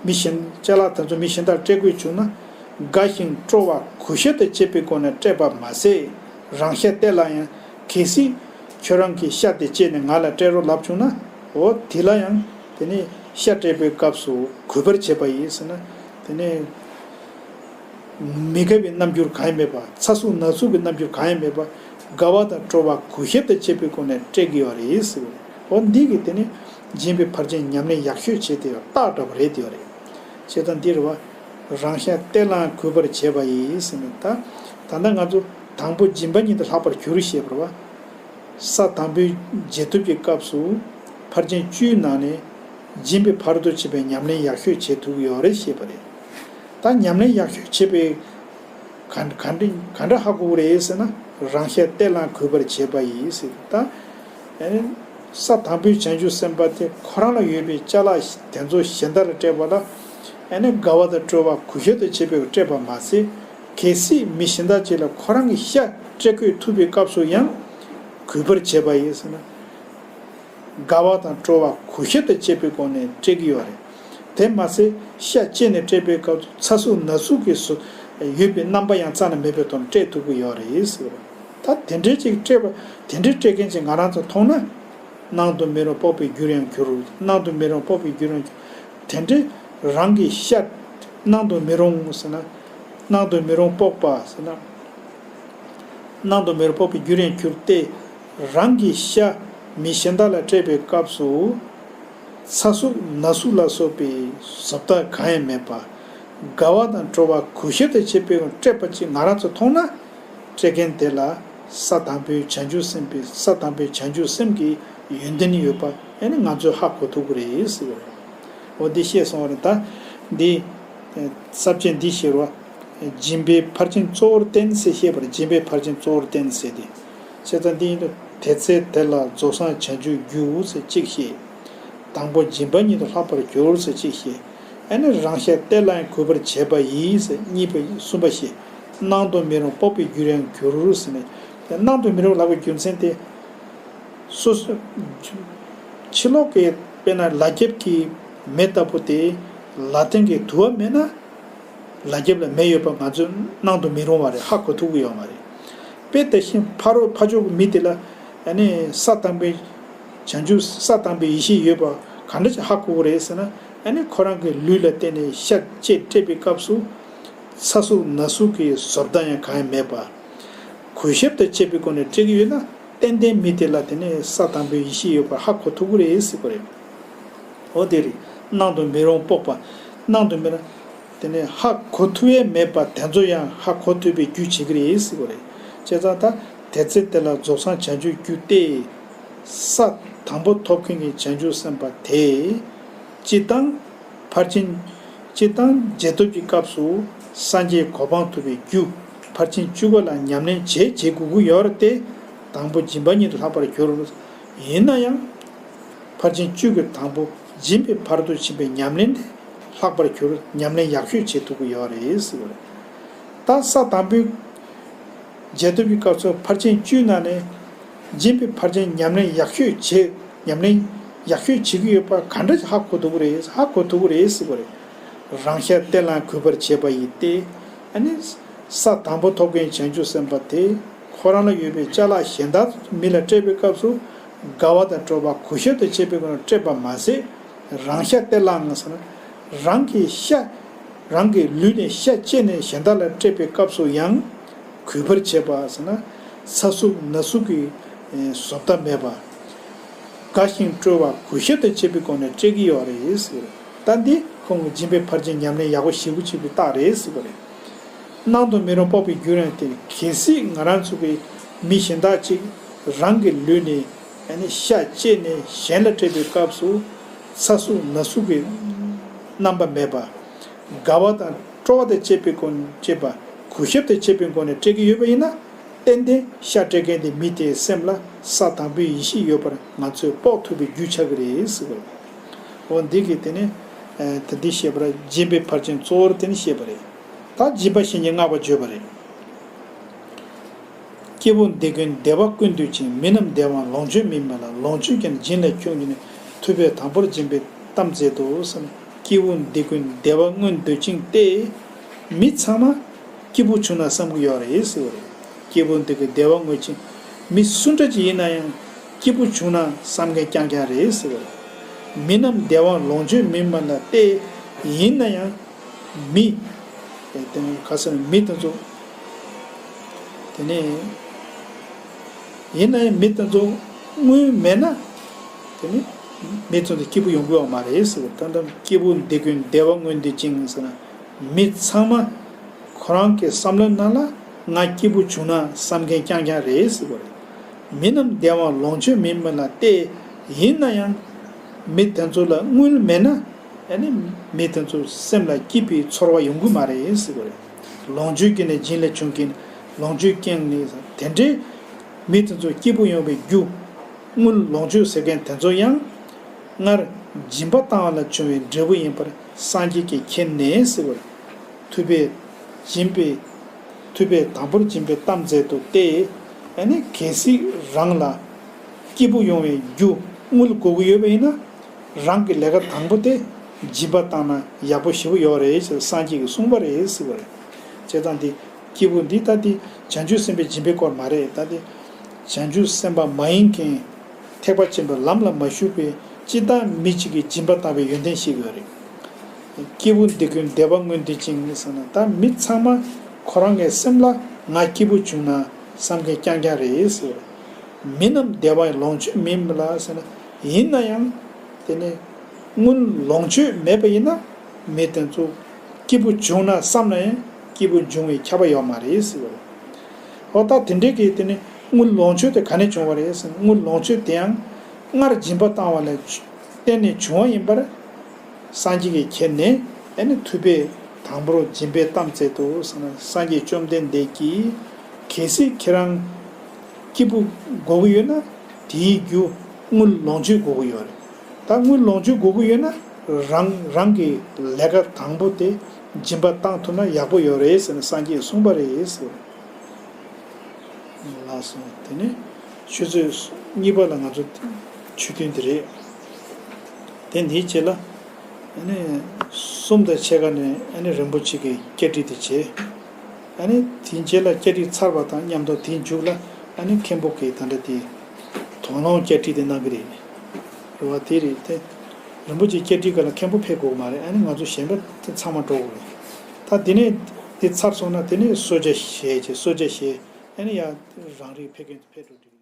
མི་གཞན། ཅ་ལག་དེ་ཚོ་མི་གཞན་དག་ལ་སྤྲད་དགོས་བྱུང་ན། དགའ་ཞིང་སྤྲོ་བ་གུས་ཞབས་དང་བཅས་པའི་སྒོ་ནས་སྤྲད་པ་མ་ཟད། རང་ཤ་སྟེར་ལ་ཡང་། གལ་སྲིད་ཁྱོད་རང་གི་ཤ་དེ་བཅད་ནས་ང་ལ་སྤྲད་རོགས་ལབ་བྱུང་ན། འོ་དེ་ལ་ཡང་དེ་ནས་ཤ་སྤྲད་པའི་སྐབས་སུ་གུས་པར་བྱེད་པ་ཡིན་ཟེར་ན། དེ་ནས་མི་དགའ་བའི་རྣམ་འགྱུར་གང་ཡང་མེད་པ། ཚ་ཟུག་ན་ཟུག་གི་རྣམ་འགྱུར་གང་ཡང་མེད་པ། དགའ་བ་དང་སྤྲོ་བ་གུས་ཞབས་དང་བཅས་པའི་སྒོ་ནས་སྤྲད་ཀྱི་ཡོད་རེད་ཟེར་བ་རེད། འོ་འདི་གིས་དེ་ནི་སྦྱིན་པའི་ཕར་ཕྱིན་ཉམས་ལེན་ཡག་ཤོས་བྱས་ཏེ་ཡོད། རྟགས་འདྲ་པོ་རེད་དེ་ཡོད་རེད། བྱས་ཙང་འདི་རེད་བ། རང་ཤ་སྟེར་ལའང་གུས་པར་བྱེད་པ་ཡིས་ཟེར་ནས། ད་ད་ལྟ་ང་ཚོ་དང་པོ་སྦྱིན་པ་ཉིད་དུ་ལྷག་པར་གྱུར་ཞེས་པ་རེད་བ། ས་དང་པོའི་རྗེས་ཐོབ་ཀྱི་སྐབས་སུ་ཕར་ཕྱིན་བཅུའི་ནང་ནས་སྦྱིན་པའི་ཕ་རོལ་ཏུ་ཕྱིན་པའི་ཉམས་ལེན་ཡག་ཤོས་བྱེད་ཐུབ་ཀྱི་ཡོད་རེད་ཞེས་པ་རེད། ད་ཉམས་ལེན་ཡག་ཤོས་བྱེད་པའི་ག་ག་འདྲ་ག་འདྲ་ཧ་གོ་གི་རེད་ཟེར་ན། རང་ཤ་སྟེར་ལའང་གུས་པར་བྱེད་པ་ཡིས་ཟེར། ད་ཨ་ནི་ས་དང་པོའི་བྱང་ཆུབ་སེམས་དཔའ་དེ་ཁོ་རང་ལ་ཡོད་པའི་ཅ་ལག་དེ་ཚོ་གཞན་དག་ལ་སྤྲད་པ་ལ། ཨ་ནི་དགའ་བ་དང་སྤྲོ་བ་གུས་ཞབས་དང་བཅས་པའི་སྤྲད་པ་མ་ཟད། གལ་སྲིད་མི་གཞན་དག་ཅིག་ལ་ཁོ་རང་གི་ཤ་སྤྲད་དགོས་ཐུག་པའི་སྐབས་སུ་ཡང་གུས་པར་བྱེད་པ་ཡིན་ཟེར་ན། དགའ་བ་དང་སྤྲོ་བ་གུས་ཞབས་དང་བཅས་པའི་སྒོ་ནས་སྤྲད་ཀྱི་ཡོད་རེད། དེ་མ་ཟད་ཤ་བཅད་ནས་སྤྲད་པའི་སྐབས་སུ་ཚ་ཟུག་ན་ཟུག་གི་བཟོ་ཡོད་པའི་རྣམ་པ་ཡང་རྩ་ནས་མེད་པའི་ཐོག་ནས་སྤྲད་ཐུབ་ཀྱི་ཡོད་རེད་ཟེར་བ། ད་དེ་འདྲའི་ཅིག་སྤྲད་པ། དེ་འདྲའི་སྤྲད་མཁན་ཅིག་ང་རང་ཚོ་མཐོང་ན། སྣང་དུ་མི་རུང་སྤོབས་པའི་རྒྱུར་ཡང་འགྱུར། སྣང་དུ་མི་རུང་སྤོབས་པའི་རྒྱུར་ཡང་འགྱུར། དེ་འདྲའི་རང་གི་ཤ་སྣང་དུ་མི་རུང་ཟེར་ན། སྣང་དུ་མི་རུང་སྤོབས་པ་ཟེར་ན། སྣང་དུ་མི་རུང་སྤོབས་པའི་རྒྱུར་ཡང་འགྱུར་ཏེ། རང་གི་ཤ་མི་གཞན་དག་ལ་སྤྲད་པའི་སྐབས་སུ། ཚ་ཟུག་ན་ཟུག་ལ་སོགས་པའི་བཟོ་ལྟ་གང་ཡང་མེད་པ། དགའ་བ་དང་སྤྲོ་བ་གུས་ཞབས་དང་བཅས་པའི་སྤྲད་པ་ཅིག་ང་རང་ཚོ་མཐོང་ན། སྤྲད་མཁན་དེ་ལ་ས་དང་པོའི་བྱང་ཆུབ་སེམས་དཔའི། ས་དང་པོའི་བྱང་ཆུབ་སེམས་ཀྱི་ཡོན་ཏན་ཡོད་པ་ཨ་ནི་ང་ཚོས་ཧ་གོ་ཐུབ་ཀྱི་རེད་ཟེར་བ་རེད། འོ་འདི་བཤད་སོང་བ་རེད། ད་འདི་ས་བཅད་འདི་བཤད་རོགས། སྦྱིན་པའི་ཕར་ཕྱིན་གཙོ་བོར་བསྟན་ཟེར་བཤད་པར། སྦྱིན་པའི་ཕར་ཕྱིན་གཙོ་བོར་བསྟན་ཟེར་ཏེ། བྱས་ཙང་འདི་ཡིན་དུས་དེ་ཚེ་དེ་ལ་རྫོགས་སངས་བྱང་ཆུབ་རྒྱུ་ཟེར་གཅིག་བཤད། དང་པོ་སྦྱིན་པ་ཉིད་དུ་ལྷག་པར་གྱུར་ཟེར་གཅིག་བཤད། ཨ་ནི་རང་ཤ་སྟེར་ལའང་གུས་པར་བྱེད་པ་ཡིས་ཟེར་གཉིས་པ། གསུམ་པ་བཤད། སྣང་དུ་མི་རུང་སྤོབས་པའི་རྒྱུར་ཡང་འགྱུར་ཟེར་ནས། སྣང་དུ་མི་རུང་ལབ་པའི་རྒྱུ་མཚན་དེ། སོ་སོ་ཕྱི་ལོགས་ཀྱི་དཔེར་ན་ལ་རྒྱབ་ཀྱི་མེ་ལྟ་བུ་དེ་ལ་སྟེང་གི་དུ་བ་མེད་ན། ལ་རྒྱབ་ལ་མེ་ཡོད་པ་ང་ཚོས་སྣང་དུ་མི་རུང་བ་རེད། ཧ་གོ་ཐུབ་ཀྱི་ཡོད་མ་རེད། དཔེ་དེ་བཞིན་ཕ་རོལ་ཕ་ཕྱོགས་ཀྱི་མི་དེ་ལ་ཨ་ནི་ས་དང་པོའི་བྱང་ཆུབ། ས་དང་པོའི་ཡེ་ཤེས་ཡོད་པ་ག་འདྲ་ཅིག་ཧ་གོ་གི་རེད་ཟེར་ན། ཨ་ནི་ཁོ་རང་གི་ལུས་ལ་བརྟེན་ནས་ཤ་བཅད་སྤྲད་པའི་སྐབས་སུ་ཚ་ཟུག་ན་ཟུག་གི་བཟོ་ལྟ་ཡང་གང་ཡང་མེད་པ། གུས་ཞབས་དང་བཅས་པའི་སྒོ་ནས་སྤྲད་ཀྱི་ཡོད་ན། ཏན་ཏན་མི་དེ་ལ་དེ་ནས་ས་དང་པོའི་ཡེ་ཤེས་ཡོད་པ་ཧ་གོ་ཐུབ་ཀྱི་རེད་ཟེར་གྱི་རེད། འོ་དེ་རེད། སྣང་དུ་མི་རུང་སྤོབས་པ། སྣང་དུ་མི་རུང་། དེ་ནས་ཧ་གོ་ཐུབ་ཡས་མེད་པ་དེ་ཚོ་ཡང་ཧ་གོ་ཐུབ་པའི་རྒྱུ་བྱེད་ཀྱི་རེད་ཟེར་བ་རེད། བྱས་ཙང་ད་དེ་ཚེ་དེ་ལ་རྫོགས་སངས་བྱང་ཆུབ་རྒྱུ་སྟེ། ས་དང་པོ་ཐོབ་མཁན་གྱི་བྱང་ཆུབ་སེམས་དཔའ་དེ། སྤྱིར་བཏང་ཕར་ཕྱིན། སྤྱིར་བཏང་རྗེས་ཐོབ་ཀྱི་སྐབས་སུ་སངས་རྒྱས་གོ་འཕང་ཐོབ་པའི་རྒྱུ་ཕར་ཕྱིན་བཅུ་པ་ལ་ཉམས་ལེན་བྱེད་བྱེད་དགོས་ཀྱི་ཡོད་རེད་དེ། དང་པོ་སྦྱིན་པ་ཉིད་དུ་ལྷག་པར་གྱུར། ཡིན་ན་ཡང་། ཕར་ཕྱིན་བཅུ་པའི་དང་པོ་སྦྱིན་པའི་བར་དུ་ཕྱིན་པའི་ཉམས་ལེན་དེ་ལྷག་པར་གྱུར། ཉམས་ལེན་ཡག་ཤོས་བྱེད་ཐུབ་ཀྱི་ཡོད་རེད་ཟེར་བ་རེད། ད་ས་དང་པོའི་རྗེས་ཐོབ་ཀྱི་སྐབས་སུ་ཕར་ཕྱིན་བཅུའི་ནང་ནས་སྦྱིན་པའི་ཕར་ཕྱིན་ཉམས་ལེན་ཡག་ཤོས་བྱེད། ཉམས་ལེན་ཡག་ཤོས་བྱེད་ཀྱི་ཡོད་པ་ག་འདྲ་ཧ་གོ་ཐུབ་ཀྱི་རེད། ཧ་གོ་ཐུབ་ཀྱི་རེད་ཟེར་བ་རེད། རང་ཤ་སྟེར་ལའང་གུས་པར་བྱེད་པ་ཡིན་ཏེ། ཨ་ནི། ས་དང་པོ་ཐོབ་མཁན་བྱང་ཆུབ་སེམས་དཔའ་དེ་ཁོ་རང་ལ་ཡོད་པའི་ཅ་ལག་གཞན་དག་མི་ལ་སྤྲད་པའི་སྐབས་སུ་དགའ་བ་དང་སྤྲོ་བ་གུས་ཞབས་དང་བཅས་པའི་སྒོ་ནས་སྤྲད་པ་མ་ཟད། རང་ཤ་སྟེར་ལའང་ཟེར་ན། རང་གི་ཤ། རང་གི་ལུས་ནས་ཤ་བཅད་ནས་གཞན་དག་ལ་སྤྲད་པའི་སྐབས་སུ་ཡང་གུས་པར་བྱེད་པ་ཟེར་ན། ཚ་ཟུག་ན་ཟུག་གི་བཟོ་ལྟ་མེད་པ། དགའ་ཞིང་སྤྲོ་བ་གུས་ཞབས་དང་བཅས་པའི་སྒོ་ནས་སྤྲད་ཀྱི་ཡོད་རེད་ཟེར། ད་འདི་ཁོང་གི་སྦྱིན་པའི་ཕར་ཕྱིན་ཉམས་ལེན་ཡག་པོ་ཞེ་པོ་བྱེད་པའི་རྟགས་རེད་ཟེར་བ་རེད། སྣང་དུ་མི་རུང་སྤོབས་པའི་རྒྱུ་ཡང་དེ། གལ་སྲིད་ང་རང་ཚོ་གི་མི་གཞན་དག་ཅིག་རང་གི་ལུས་ནས་ཨ་ནི་ཤ་བཅད་ནས་གཞན་ལ་སྤྲད་པའི་སྐབས་སུ་ཚ་ཟུག་ན་ཟུག་གི་རྣམ་པ་མེད་པ། དགའ་བ་དང་སྤྲོ་བ་དང་བཅས་པའི་སྒོ་ནས་བཅས་པ། གུས་ཞབས་དང་བཅས་པའི་སྒོ་ནས་སྤྲད་ཀྱི་ཡོད་པ་ཡིན་ན། ཏན་ཏན་ཤ་སྤྲད་མཁན་དེ་མི་དེའི་སེམས་ལ་ས་དང་པོའི་ཡེ་ཤེས་ཡོད་པར་ང་ཚོས་དཔོག་ཐུབ་པའི་རྒྱུ་ཆགས་ཀྱི་རེད་ཟེར་བ་རེད། འོ་འདི་གིས་དེ་ནི། ཨ། དེ་འདི་བཤད་པར་སྦྱིན་པའི་ཕར་ཕྱིན་གཙོ་བོར་དེ་ནི་བཤད་པ་རེད། ད་སྦྱིན་པ་བྱེད་ཉིད་བསྔགས་པ་བརྗོད་པ་རེད། སྐྱེས་བུ་འདི་ཀུན་བདེ་བ་ཀུན་འདོད་ཅིང་། མི་རྣམས་བདེ་བའང་ལོངས་སྤྱོད་མིན་པ་ལ། ལོངས་སྤྱོད་ཀྱང་སྦྱིན་ལས་ཆུང་གིས་ནི། ཐུབ་པས་དང་པོར་སྦྱིན་པའི་གཏམ་མཛད་དོ་ཟེར་ན། སྐྱེས་བུ་འདི་ཀུན་བདེ་བ་མངོན་འདོད་ཅིང་སྟེ། མི་ཚང་མ་སྐྱིད་པོ་བྱུང་ན་བསམ་གྱི་ཡོད་རེད་ཟེར་བ་རེད། སྐྱེས་བུ་འདི་ཀུན་བདེ་བ་མངོན་ཅིང་། མི་སུ་འདྲ་ཅིག་ཡིན་ན་ཡང་སྐྱིད་པོ་བྱུང་ན་བསམ་མཁན་རྐྱང་རྐྱང་རེད་ཟེར་བ་རེད། མི་རྣམས་བདེ་བའང་ལོངས་སྤྱོད་མིན་པ་ལ་སྟེ། ཡིན་ན་ཡང་མི། དེ་ནི་ཁ་སང་མི་དེ་ཚོ། དེ་ནས། ཡིན་ན་ཡང་མི་དེ་ཚོ་དངུལ་མེད་ན། དེ་ནི་མི་དེ་ཚོ་སྐྱིད་པོ་ཡོང་གི་ཡོད་མ་རེད་ཟེར་བ། ད་ལྟ་སྐྱེས་བུ་འདི་ཀུན་བདེ་བ་མངོན་འདོད་ཅིང་ཟེར་ན། མི་ཚང་མ་ཁོ་རང་གི་བསམ་བློའི་ནང་ལ་ང་སྐྱིད་པོ་བྱུང་ན་བསམ་མཁན་རྐྱང་རྐྱང་རེད་ཟེར་བ་རེད། མི་རྣམས་བདེ་བའང་ལོངས་སྤྱོད་མིན་པ་ལ་སྟེ། ཡིན་ན་ཡང་མི་དེ་ཚོ་ལ་དངུལ་མེད་ན། ཨ་ནི་མི་དེ་ཚོ་སེམས་ལ་སྐྱིད་པའི་ཚོར་བ་ཡོང་གི་མ་རེད་ཟེར་བ་རེད། ལོངས་སྤྱོད་ཀྱིས་ནི་སྦྱིན་ལས་ཆུང་གིས། ལོངས་སྤྱོད་ཀྱང་ནི། དེ་འདྲའི་མི་དེ་ཚོ་སྐྱིད་པོ་ཡོང་བའི་རྒྱུ། དངུལ་ལོངས་སྤྱོད་ཟེར་མཁན་དེ་ཚོ་ཡང་སྔར་སྦྱིན་པ་བཏང་བ་ལ་བྱུང་བའི་འབྲས་བུ་ཡིན་པར་སངས་རྒྱས་ཀྱིས་མཁྱེན་ནས་ཟེར་བ་རེད། ཐུབ་པས་སྦྱིན་པའི། ཐུབ་པས་དང་པོར་སྦྱིན་པའི་གཏམ་མཛད་དོ་སྟེ། ཨ་ནི་གལ་སྲིད་རང་ལ་སྐྱིད་པོ་ཡོང་བའི་རྒྱུ་དངུལ་དགོས་ཀྱི་ཡོད་པ་ཡིན་ན། རང་གི་ལས་ཀ་དང་པོ་དེ་སྦྱིན་པ་བཏང་ན་ཡག་པོ་ཞེ་པོ་ཡོད་རེད་ཟེར་སངས་རྒྱས་ཀྱིས་གསུངས་པ་རེད་ཟེར་བ་རེད། བྱས་ཙང་འདི་སྐྱེས་བུ་འདི་ལྟ་སྟེ་བྱང་ཆུབ་སེམས་དཔའི་སྦྱིན་པའི་སྐོར་མ་རེད། ད་དེ་བྱང་ཆུབ་སེམས་དཔའ་མ་ཡིན་མཁན། ཐེག་པ་ཆེན་པོའི་ལམ་ལ་མ་ཞུགས་པའི་སྤྱིར་བཏང་མི་གཅིག་གིས་སྦྱིན་པ་བཏང་བའི་ཡོན་ཏན་ཤེས་དགོས་རེད། སྐྱེས་བུ་འདི་ཀུན་བདེ་བ་མངོན་འདོད་ཅིང་ཟེར་ན། ད་མི་ཚང་མ་ཁོ་རང་གི་སེམས་ལ་ང་སྐྱིད་པོ་བྱུང་ན་བསམ་མཁན་རྐྱང་རྐྱང་རེད་ཟེར། མི་རྣམས་བདེ་བའང་ལོངས་སྤྱོད་མིན་པ་ལ་ཟེར་ན། ཡིན་ན་ཡང་དེ་ནི་དངུལ་ལོངས་སྤྱོད་མེད་པ་ཡིན་ན། མི་དེ་ཚོ་སྐྱིད་པོ་བྱུང་ན་བསམ་ན་ཡང་སྐྱིད་པོ་འབྱུང་བའི་ཁྱབ་པ་ཡོད་མ་རེད་ཟེར་བ་རེད། འོ་ད་དེ་འདྲའི་གི་དེ་ནི་དངུལ་ལོངས་སྤྱོད་དེ་ག་ནས་བྱུང་བ་རེད་ཟེར་ན། དངུལ་ལོངས་སྤྱོད་དེ་ཡང་སྔར་སྦྱིན་པ་བཏང་བ་ལ་བརྟེན་ནས་བྱུང་བ་ཡིན་པར་སངས་རྒྱས་ཀྱིས་མཁྱེན་ནས། ཨ་ནི་ཐུབ་པས་དང་པོར་སྦྱིན་པའི་གཏམ་མཛད་དོ་ཟེར་ན། སངས་རྒྱས་བཅོམ་ལྡན་འདས་ཀྱིས་གལ་སྲིད་ཁྱེད་རང་སྐྱིད་པོ་དགོས་ཀྱི་ཡོད་ན། དེའི་རྒྱུ་དངུལ་ལོངས་སྤྱོད་དགོས་ཀྱི་ཡོད་རེད། ད་དངུལ་ལོངས་སྤྱོད་དགོས་ཀྱི་ཡོད་ན། རང་རང་གི་ལས་ཀ་དང་པོ་དེ་སྦྱིན་པ་བཏང་ཐུབ་ན་ཡག་པོ་ཡོད་རེད་ཟེར་ནས་སངས་རྒྱས་གསུངས་པ་རེད་ཟེར། ལགས་སོ། དེ་ནས་ཆུ་ཚོད་གཉིས་པ་ལ་ང་ཚོ་ཆོས་ཐུན་དེ་རེད། དེ་འདིའི་རྗེས་ལ་ཨ་ནི་གསུམ་དང་ཕྱེད་ཀ་ནས་ཨ་ནི་རིན་པོ་ཆེ་གི་བསྐྱེད་རིས་དེ་བྱས། ཨ་ནི་དེའི་རྗེས་ལ་བསྐྱེད་རིས་ཚར་བ་དང་མཉམ་དུ་དེའི་མཇུག་ལ་ཨ་ནི་མཁན་པོ་གིས་ད་ལྟ་དེ་དོགས་སློང་བསྐྱེད་རིས་དེ་གནང་གི་རེད། རེད་བ། དེ་རེད་དེ། རིན་པོ་ཆེ་བསྐྱེད་རིས་སྐབས་ལ་མཁན་པོ་ཕེབས་དགོས་མ་རེད། ཨ་ནི་ང་ཚོ་གཞན་པ་དེ་ཚང་མ་འགྲོ་དགོས་རེད། ད་དེ་ནས་དེ་ཚར་སོང་ན་དེ་ནས་གསོལ་ཇ་བཞེས་བྱས། གསོལ་ཇ་བཞེས། ཨ་ནི་ཡང་རང་རིགས་ཕེབས་མཁན་ཚོ་ཕེབས་འགྲོ་འགྲིག